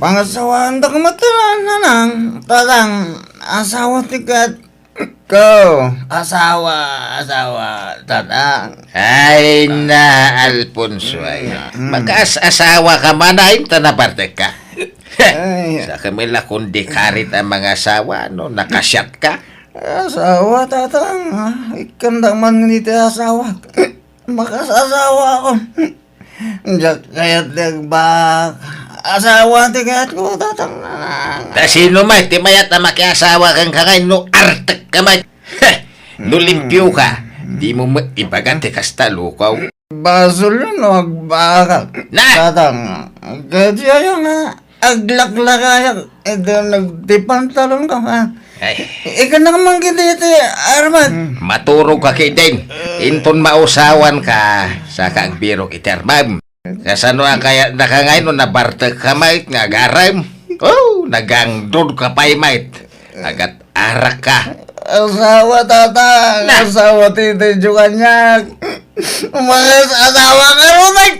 Pangasawaandak met, Nanang, Tatang, asawa ti ket ko. Asawa, asawa, Tatang. Ay na, Alfonso, ay. Mm. Makaas-asawa ka man, ay, ta nabartek ka. Ay. Sa kami la kundi karit a mangasawa, no? Nakasiat ka. Asawa, Tatang, ah. Ikkandak man iti asawa. Makasasawa ako. Diak kayat ti agbaak. Asawa ti kayatko, Tatang. Ta sino met ti mayat a makiasawa kenka ngay no artek ka met? Heh! No limpio ka, di mo met ibaga ti kasta, lukaw. Basol no agbaak. Na! Tatang, kadi aya nga aglaklakayak, iti nagtipantalon ka, ha? Ay. Ikanak man kidi iti armat. Hmm. Maturog ka kidin. Inton mausawan ka, saka agbirok iti armam. Kasano a kayat daka ngay no nabartek ka met nga agarem? Oh, nagangdod ka pay met. Agat arak ka. Asawa, Tatang. Na. Asawa ti, ti Dios kaniak. Umayas asawa ka, Rutek.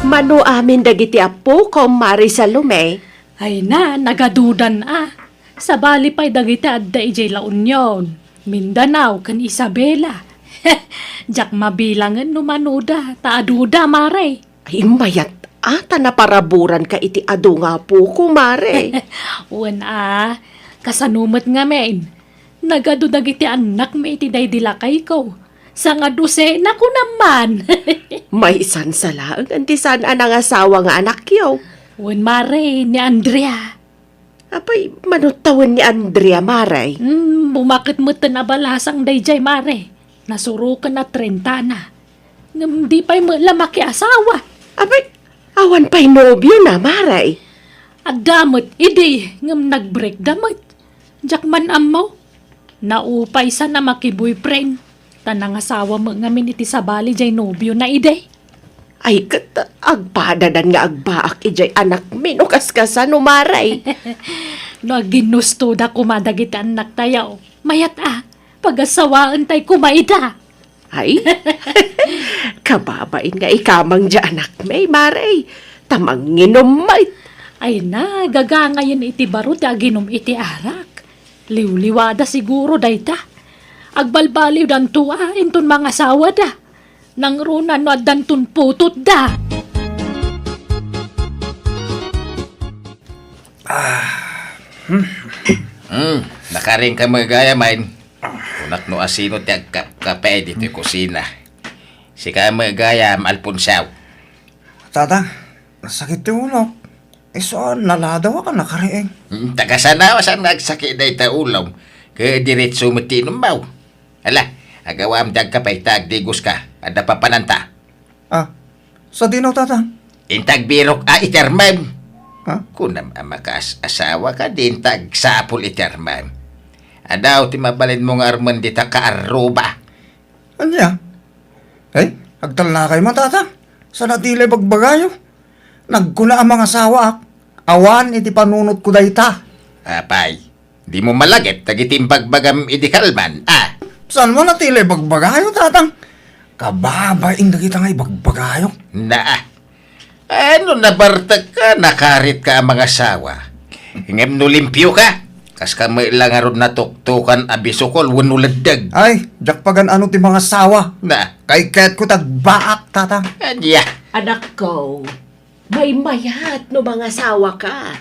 Mano amin dagiti appo, Mare Salome? Ay na, nagadudan a. Sabali pay dagiti adda idiay La Union, Mindanao, ken Isabela. Diak mabilangen no manoda, ta aduda, Mare. Ay, mayat a, ta naparaburan ka iti adu nga apoko, Mare. Wen a, kasano met ngamin? Nagadu dagiti annakmi iti daydi lakayko. Sangadusena, kunam man. Maysa sa laengen ti saan a nangasawa nga anakyo. Wen, mare, ni Andrea. Apay, mano tawen ni Andrea, mare? Hmm, bumaket metten a balasang daydiay, mare. Nasuroken a trentana. Ngem di pay met la makiasawa. Apay, awan pay nobiona, mare? Adda met idi, ngem nagbreakda met. Diak man ammo. Naupay sana makiboyfriend. Ta nangasawa met ngamin iti sabali diay nobiona idi. Ay, ket agpadadan nga agbaak idiay anakmi no kaskasano, mare. No aginnustoda koma dagiti annaktayo, mayat a, pagasawaentay koma ida. Ay, kababain nga ikamang diay anakmi, mare. Ta manginom met. Ay na, gagangayen iti baro ti aginum iti arak. Liwliwada siguro dayta. Agbalbaliwdanto a inton mangasawada. Nangruna no addanton putotda. Hmm, nakaringka met gayam. Kunak no asino ti agkapkape ditoy kusina. Sika met gayam, Alfonso. Tata, sakit ti ulok. Isu a naladaw a nakariing. Hmm, ta kasano a saan nga agsakit dayta ulom, ket diretso met ti inummo. Ala, agawam dagka pay ta agdigoska, adda papananta. Ah, sadino, Tata? Inta agbirok a itermem. Ha? Kunam a makaas-asawa ka, di inta agsapul itermem. Adaw ti mabalinmo nga armen dita kaarruba. Ania? Ay, agtalnakay man, Tata. Saan a ti la ibagbagayo? Nagkuna a mangasawaak. Awan iti panunotko dayta. Apay, dimo malagip dagiti imbagbagam idi kalman, a? Saan man a ti la ibagbagayo, Tatang? Kababain dagita nga ibagbagayo. Naa. Ano, nabartek ka, nakarit ka a mangasawa? Ngem no limpio ka, kas ka met la ngarud natuktokan a bisukol wenno leddeg. Ay, diak pagan-ano ti mangasawa. Na. Kay kayatko ti agbaak, Tata. Ania? Anakko, maymayat no mangasawa ka.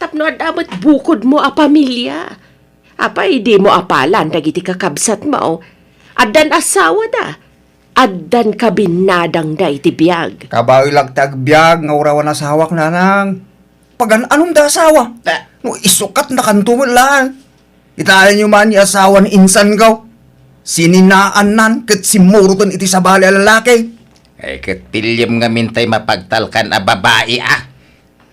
Tapno adda met bukodmo a pamilia. Apay, dimo apalan dagiti kakabsatmo? Addan asawada. Addan kabinnadangda iti biag. Kabaelak ti agbiag nga uray awan asawak, nanang. Pagan-anom da asawa? Ta- No isukatnakanto met laeng. Kitaenyo man ni asawa ni insanko. Sininaannan ket simmuroten iti sabali a lalaki. Ay, ket piliem ngamin tay mapagtalkan a babai, a?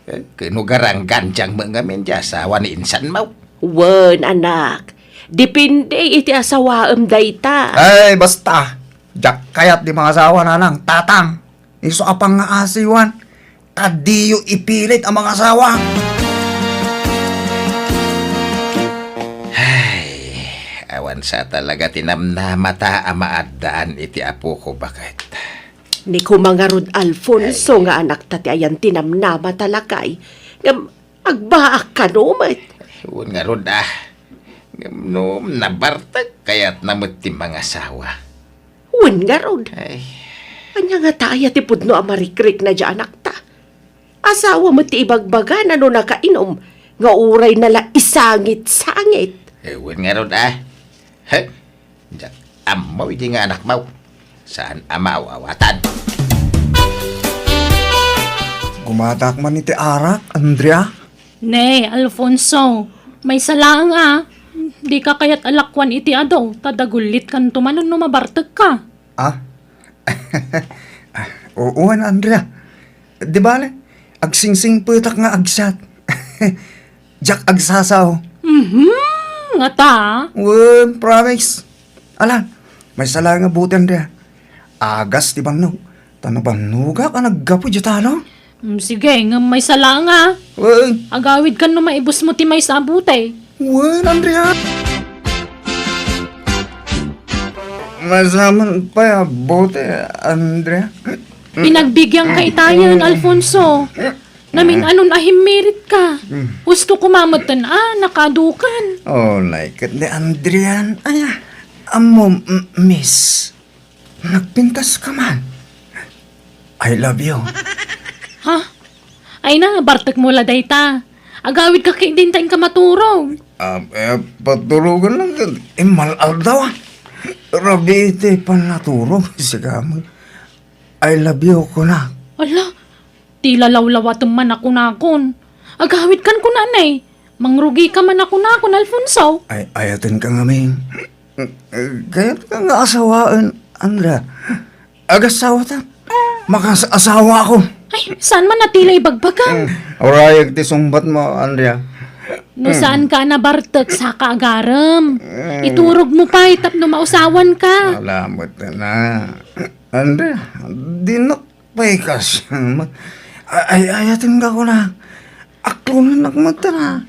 Eh, ken no garanggandiang met ngamin ti asawa ni insanmo? Wen, anak. Depende iti asawaem dayta. Ay, basta. Diak kayat ti mangasawa, nanang, tatang. Isu a pangngaasiwan. Ta diyo ipilit a mangasawa. Ay, awan sa talaga ti namnamata a maaddaan iti apoko, baket. Ni koma ngarud, Alfonso, ay, nga anakta ti ayan ti namnamata, lakay. Ngem agbaak kano met. Wen ngarud, a. Ngem no nabartek, kayatna met ti mangasawa. Wen ngarud. Ay. Ania ngata aya ti pudno a marikrikna diay anakta? Asawa met ti ibagbagana no nakainom, nga uray na la isangit-sangit. Eh, wen ngarud, a. He? Diak ammo idi nga anakmo. Saan a maaw-awatan. Gumatak man iti arak, Andrea. Ne, Alfonso, maysa laeng a. Dika kayat a lakuan iti adu, ta dagullitkanto manen no mabartekka. Ah? Ah, oo, Andrea. Di bale, agsingsingpetak nga agsat. Diak agsasao. Mhm, ngata? Wen, promise. Ala, maysa laeng a buti, Andrea. Agas ti bannog. Ta nabannogak a naggapu diay talon. Mm, sige, ngem maysa laeng a. Wen. Agawidkan no maibusmo ti maysa a buti. Wen, Andrea. Maysa man pay a buti, Andrea. Pinagbigianka itayen, Alfonso. Namin-anon a himmiritka. Husto koma metten a nakadukan. Oh, like it ni Andrea. Ay, ah. Ammo, m-, miss. Nagpintas ka man. I love you. Ha? Ay na, bartekmo la dayta. Agawidka ketdin ta inka maturog. Ah, eh, paturogen lang ket immal-aldaw, ah. Rabii ti pannaturog, sika met. "I love you," kuna. Ala, ti lalawlawatem man a kunakon. Agawidkan kunanay. Mangrugika man a kunakon, Alfonso. Ay, ayatenka ngamin. Kayatka nga asawaen, Andrea. Agasawata. Makas-asawa ako. Ay, saan man a tila ibagbagam? Mm. Urayag ti sungbat mo, Andrea. No saan ka nabartek, saka agarem. Mm. Iturog mo pay tapno mausawan ka. Salamat na. Andrea, dinak pay kas-, ay, ay, ayatenka kuna. Aklonen ak met na.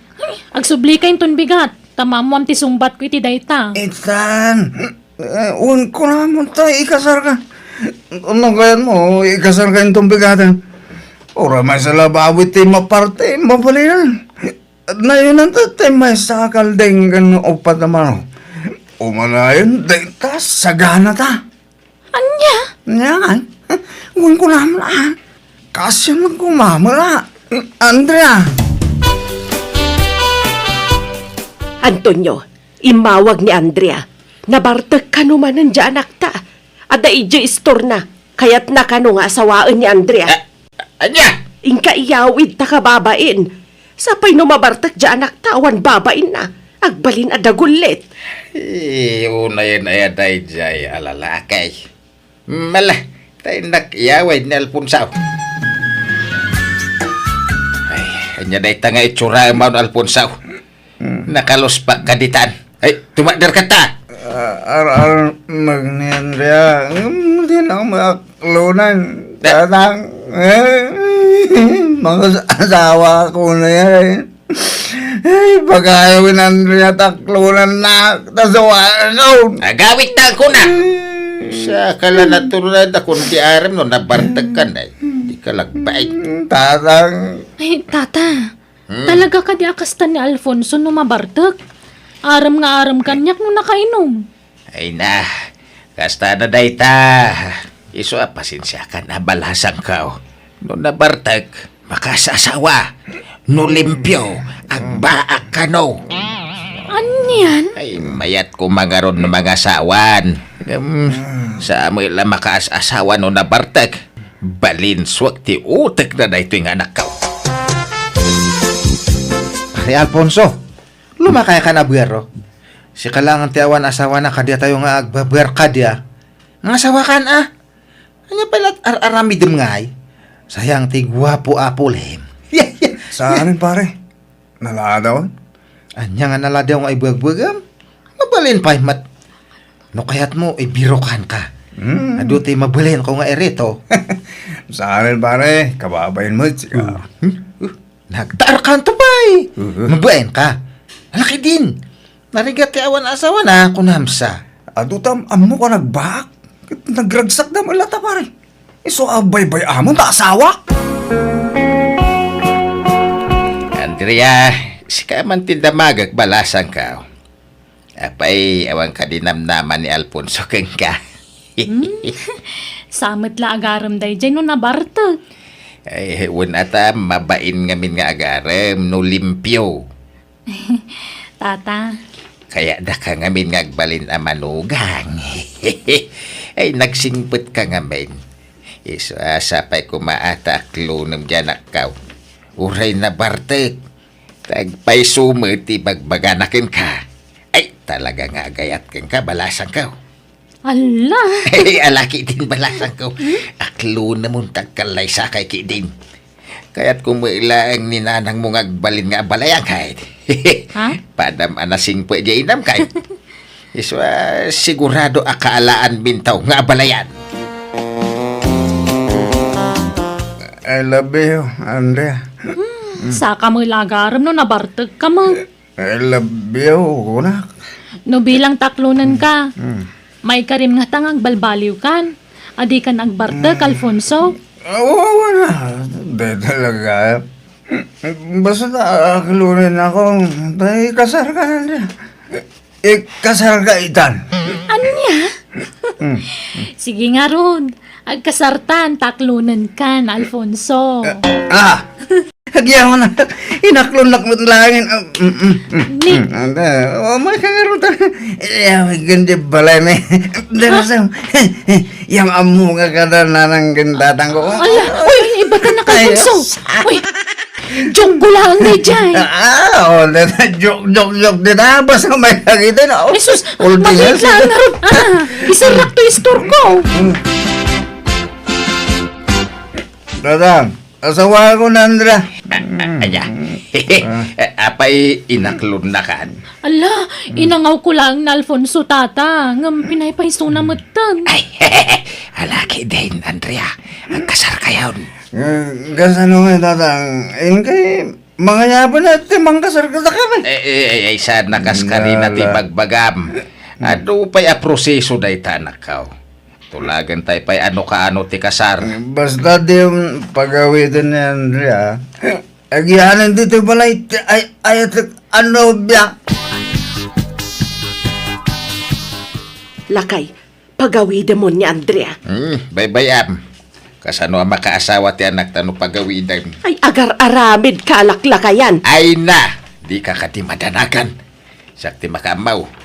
Agsubli ka inton bigat. Ta maammoam ti sungbatko iti dayta. Itan. Eh, wen kunamon ta ikasarka. No kayatmo, ikasarka inton bigaten. Uray maysa la baboy ti maparte, mabalinan. Nayonan ta ti maysa a kalding ken uppat a manok. Umanayon, dayta, sagana ta. Ania? Ania, ay? Wen kunamon, ah. Kaasian lang kumamala. Andrea. Antonio, immawag ni Andrea. Nabartek kano manen diay anakta. Adda idiay istorna. Kayatna kano nga asawaen ni Andrea. Ah, Ania? Inka iyawid ta kababain. Sapay no mabartek diay anakta awan babainna. Agbalin a dagullit. Eh, unayen aya daydiay a lalaki. Mala, ta innak iyawid ni Alfonso. Ay, ania dayta nga itsuraem, Alfonso? Hmm. Nakaluspak ka ditan. Ay, tumakder ka ta. Ah, ar-, ar-, magnian dia. Hmm, di na ako makaklunan. Da- Tatang. Eh, mga asawa ko na yan. Ay, pagayawin Andrea, taklunan na. Tasawa ko. Agawit na ako na. Sa kala natural na kun di aram no nabartag ka na. Di ka lagbay. Hmm, tatang. Ay, tata. Hmm. Talaga kadi a kasta ni Alfonso no mabartek? Aram nga aram kaniak no nakainom. Ay na, kasta na dayta. Isu a pasensiakan a balasangko. No nabartek, makaasawa. No limpio, agbaak kano. Anian? Ay, mayat ko mangaron no mangasawan. Ngem, sa amoy la makaasawa no nabartek. Balinsuak ti utek na daytoy nga anakko. Pare Alfonso, lumakay ka na buero. Sika lang ti awan asawana kadiatayo nga agbabuer kadia. Nga asawa kan a? Anya pala ar-aramidem ngay? Sayang ti guapo a pulem. Saan, pare? Naladaw? Anya nga naladaw nga ibuagbuagam? Mabalin pay met. No kayatmo, ibirokan ka. Hmm. Adu ti mabalin ko nga irito. Saan, pare? Kababain mo, tsika. Hmm? Uh, nagtaar ka anto pay? Uh-huh. Mabalin ka. Alaki din. Narigat ti awan asawa na, kunamsa. Adu tam, ammo ka nagbaak? Nagragsak da mo lata, pare. Isu a baybay-amon ta asawa? Andrea, sika man ti damagek balasangko. Apay, awan ka di namnama ni Alfonso kenka. Hmm? Sa met la agarem daydiay no nabartek. Ay, wen ata, mabain ngamin nga agarem no limpio. Tata. Kayatdaka ngamin nga agbalin a manugang. Ay, nagsingpet ka ngamin. Isu a sapay koma a ta aklonem diay anakko. Uray nabartek. Ta agpayso met ti bagbagana kenka. Ay, talaga nga agayat kenka, balasangko. Ala! Ay, alaki din balasangko. Hmm? Aklonemon ta agkallaysakay ketdin. Kayatko met laeng ni nanangmo nga agbalin nga abalayan kay. Ha? Padam a nasingpet diay inam kay. Isu a sigurado a kaalaanminto nga abalayan. I love you, Andrea. Hmm, saka met la agarem no nabartek ka met. I love you, kunak. No bilang taklonenka, mm, maikarim ngata nga agbalbaliwkan. Adikan agbartek, mm, Alfonso? Awa, wala. Di talaga. Basta ta-, aklonen ako. Tay, kasar ka na. Ikasar ka itan. Anya? Mm. Sige ngarud. Agkasartan, taklonenkan, Alfonso. Ah! Agyaman, inaklonnak met laeng. Ah, mm, mm, mm, Ni- mm, anda, o, may kangarot. Iya, may ganda balay, may. Dara, Ha? Sam. Yang ammo nga kada nanang gindatang ko. Ala, uy, ibatan na ka, Ay, Bunso. Uy, joke ko lang, Day Jay. Ah, o, dada, joke, joke, joke, dada, basta may nakita na. Ay, sus, All the mabait years. Lang, Harold. Ah, isarap to istor ko. Mm. Dadang, asawa ko na, Andrea. Anya? Ah. Apay inaklonnakan? Ala, inangaw ko lang na Alfonso, tata. Ngem pinaypaysona metten. Ay, alaki din, Andrea. Agkasar kayon. Eh, kasano nga, tata? Inkay, mangayaban na ti mangkasar kadakamin. Eh, eh, eh, ay, saan nakaskarina ti Ala. Bagbagam? Ano pay a proseso dayta, anakko? Tulagan tay pay ano kaano ti kasar. Basta di pagawiden ni Andrea. Agianan ditoy balay ti ay-ayatek a nobia. Lakay, pagawidemon ni Andrea. Hmm, baybay-am. Kasano a makaasawa ti anakta no pagawidem? Ay, agar-aramid ka, laklakayan. Ay na! Dika kadi madanagan. Siak ti makaammo.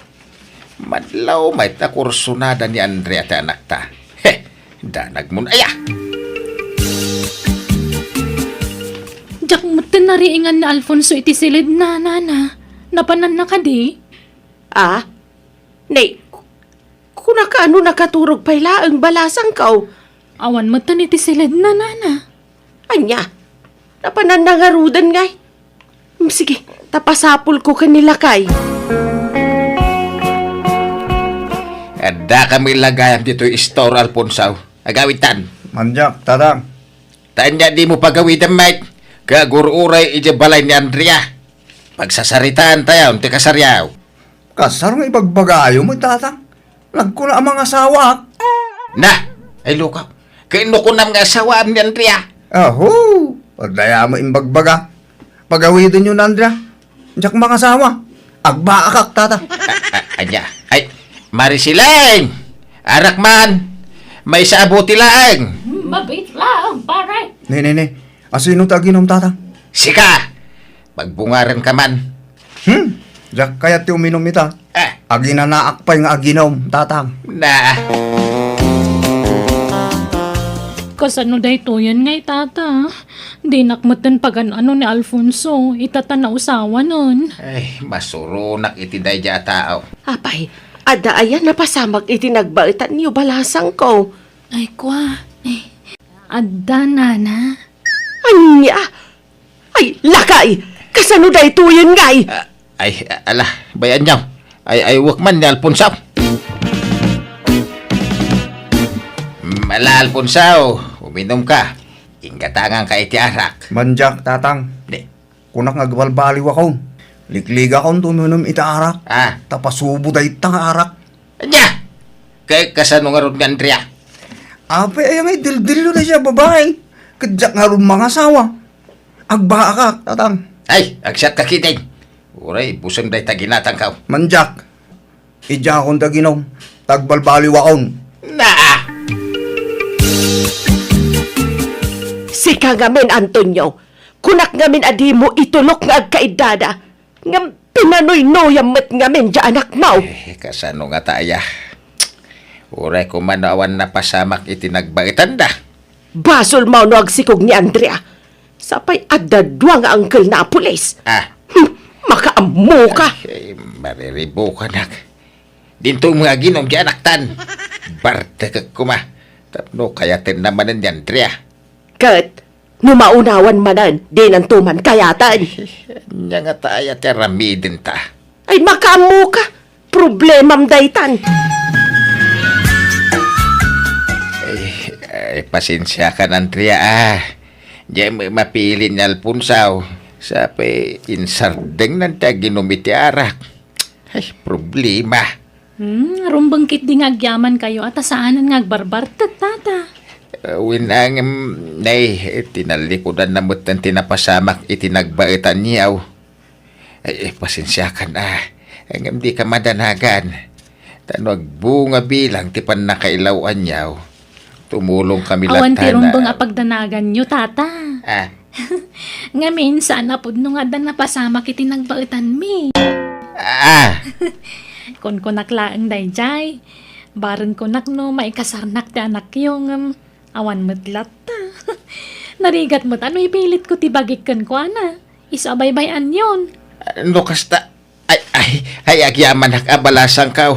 Madlaw met a kursunada ni Andrea ti anakta. He, danagmon aya! Diak metten nariingan ni Alfonso iti siled na, nana. Napananna kadi? Ah? Nay, ku-, kunaka no nakaturog pay laeng balasangko. Awan metten iti siled na, nana. Ania? Napananna ngaruden ngay? Mm, sige, ta pasapulko ken ni lakay. Addakami la gayam ditoy istor, Alfonso. Agawidtan. Mandiak, tatang. Ta ania dimo pagawidem met, ket agur-uray idiay balay ni Andrea. Pagsasaritaantayon ti kasaryo. Kasar nga ibagbagayo met, tatang. Nagkuna a mangasawaak. Na, ay lukaw. Ket no kunam nga asawaam ni Andrea? Aho, adda aya met imbagbaga. Pagawidenyo ni Andrea. Diak mangasawa. Agbaakak, tata. A-, a-, ania? Ay, Marisileng! Arak man! Maysa a buti laeng! Mabit laeng, pare. Ne, ne, ne. Asino ti aginom, tata? Sika! Pagbungarenka man. Hmm? Diak kayat ti uminom ita. Ah. Aginanaak pay nga aginom, tatang. Na. Kasano daytoyen ngay, tata? Dinak metten pagan-ano ni Alfonso, ita ta nausawanen. Ay, masuronak iti daydiay a tao. Apay, adda aya napasamak iti nagbaetanyo, balasangko? Ay, kua. Ay, adda, nana. Ania? Ay, lakay! Kasano daytoyen ngay? Ah, ay, ala, bay-anyo. Ay, ay, wek man ni Alfonso. Mm, ala, Alfonso, uminom ka. Inggatangan ka iti arak. Mandiak, tatang. Di. Kunak nga agbalbaliwakon. Likligakon ti uminom iti arak. Ah. Ta pasubo dayta nga arak. Ania? Kay kasano ngarud ni Andrea? Apay, aya nga idildillo dayta a babai. Ket diak ngarud mangasawa. Agbaakak, tatang. Ay, agsiak ka ketdin. Uray, buseng dayta ginatangko. Mandiak. Idiakon ti aginom. Ta agbalbaliwakon. Naa! Sika ngamin, Antonio. Kunak ngamin a dimo itulok nga agkaiddada. Ngem pinanuynuyam met ngamin diay anakmo. Eh, kasano ngata aya? Uray koma no awan napasamak iti nagbaetanda. Basolmo no agsikog ni Andrea. Sapay adda dua nga angkelna a pulis. Ah. Hmm, makaammo ka. Ay, mariribukanak. Dinto nga aginom diay anaktan. Bartekek koma. Tapno kayatenna manen ni Andrea. Ket no maunawan manen, dinanto man kayaten. Ania ngata aya ti aramidenta? Ay, makaammo ka. Problemam daytan. Ay, ay, pasensiakan, Andrea, ah. Diay met mapili ni Alfonso. Sapay insardengnan ti aginom iti arak. Ay, problema. Hmm, rumbeng ketdi nga agyamankayo a ta saanen nga agbarbartek, tata. Ah, wen, ngem, nay, tinallikudanna metten ti napasamak iti nagbaetanyo. Ay, ay, pasensiakan, ah. Ngem dika madanagan. Ta no agbunga bilang ti pannakailaw-anyo, tumulongkami latta. Awan ti rumbeng a pagdanaganyo, tata. Ah. Ngamin, saan a pudno nga adda napasamak iti nagbaetanmi. Ah! Kunkunak laeng daydiay. Bareng kunak no maikasarnak ti anakyo, ngem awan met latta. Narigat met a no ipilitko ti bagik kenkuana. Isu a baybay-anyon. No kasta, ay, ay, ay, agyamanak a balasangkaw.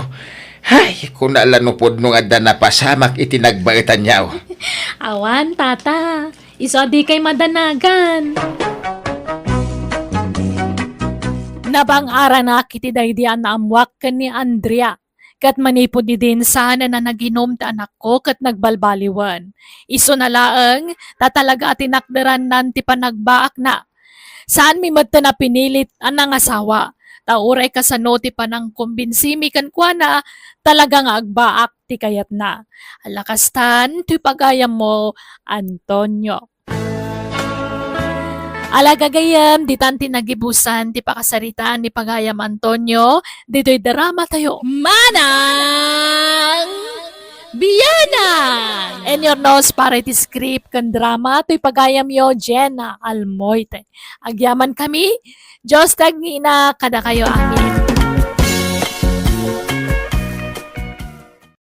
Hay, kuna la no pudno nga adda napasamak iti nagbaetanyo. Awan, tata. Isu a dikay madanagan. Nabang-aranak iti daydi a naammoak ken ni Andrea. Ket manipud idin saan a naginum ti anakko ket nagbalbaliwen. Isuna laeng, ta talaga a tinakderannan ti panagbaakna. Saanmi metten a pinilit a nangasawa. Ta uray kasano ti panangkombinsimi kenkuana, talaga nga agbaak ti kayatna. Ala kastan, ti pagayammo, Antonio. Ala gagayem, ditan ti nagibusan ti pakasaritaan ni pagayam Antonio, ditoy drama tayo. Manang Bianan! And your nose para iti script ken drama, toy pagayamyo, Jenna Almoite. Agyaman kami, Dios ti agngina kadakayo amin.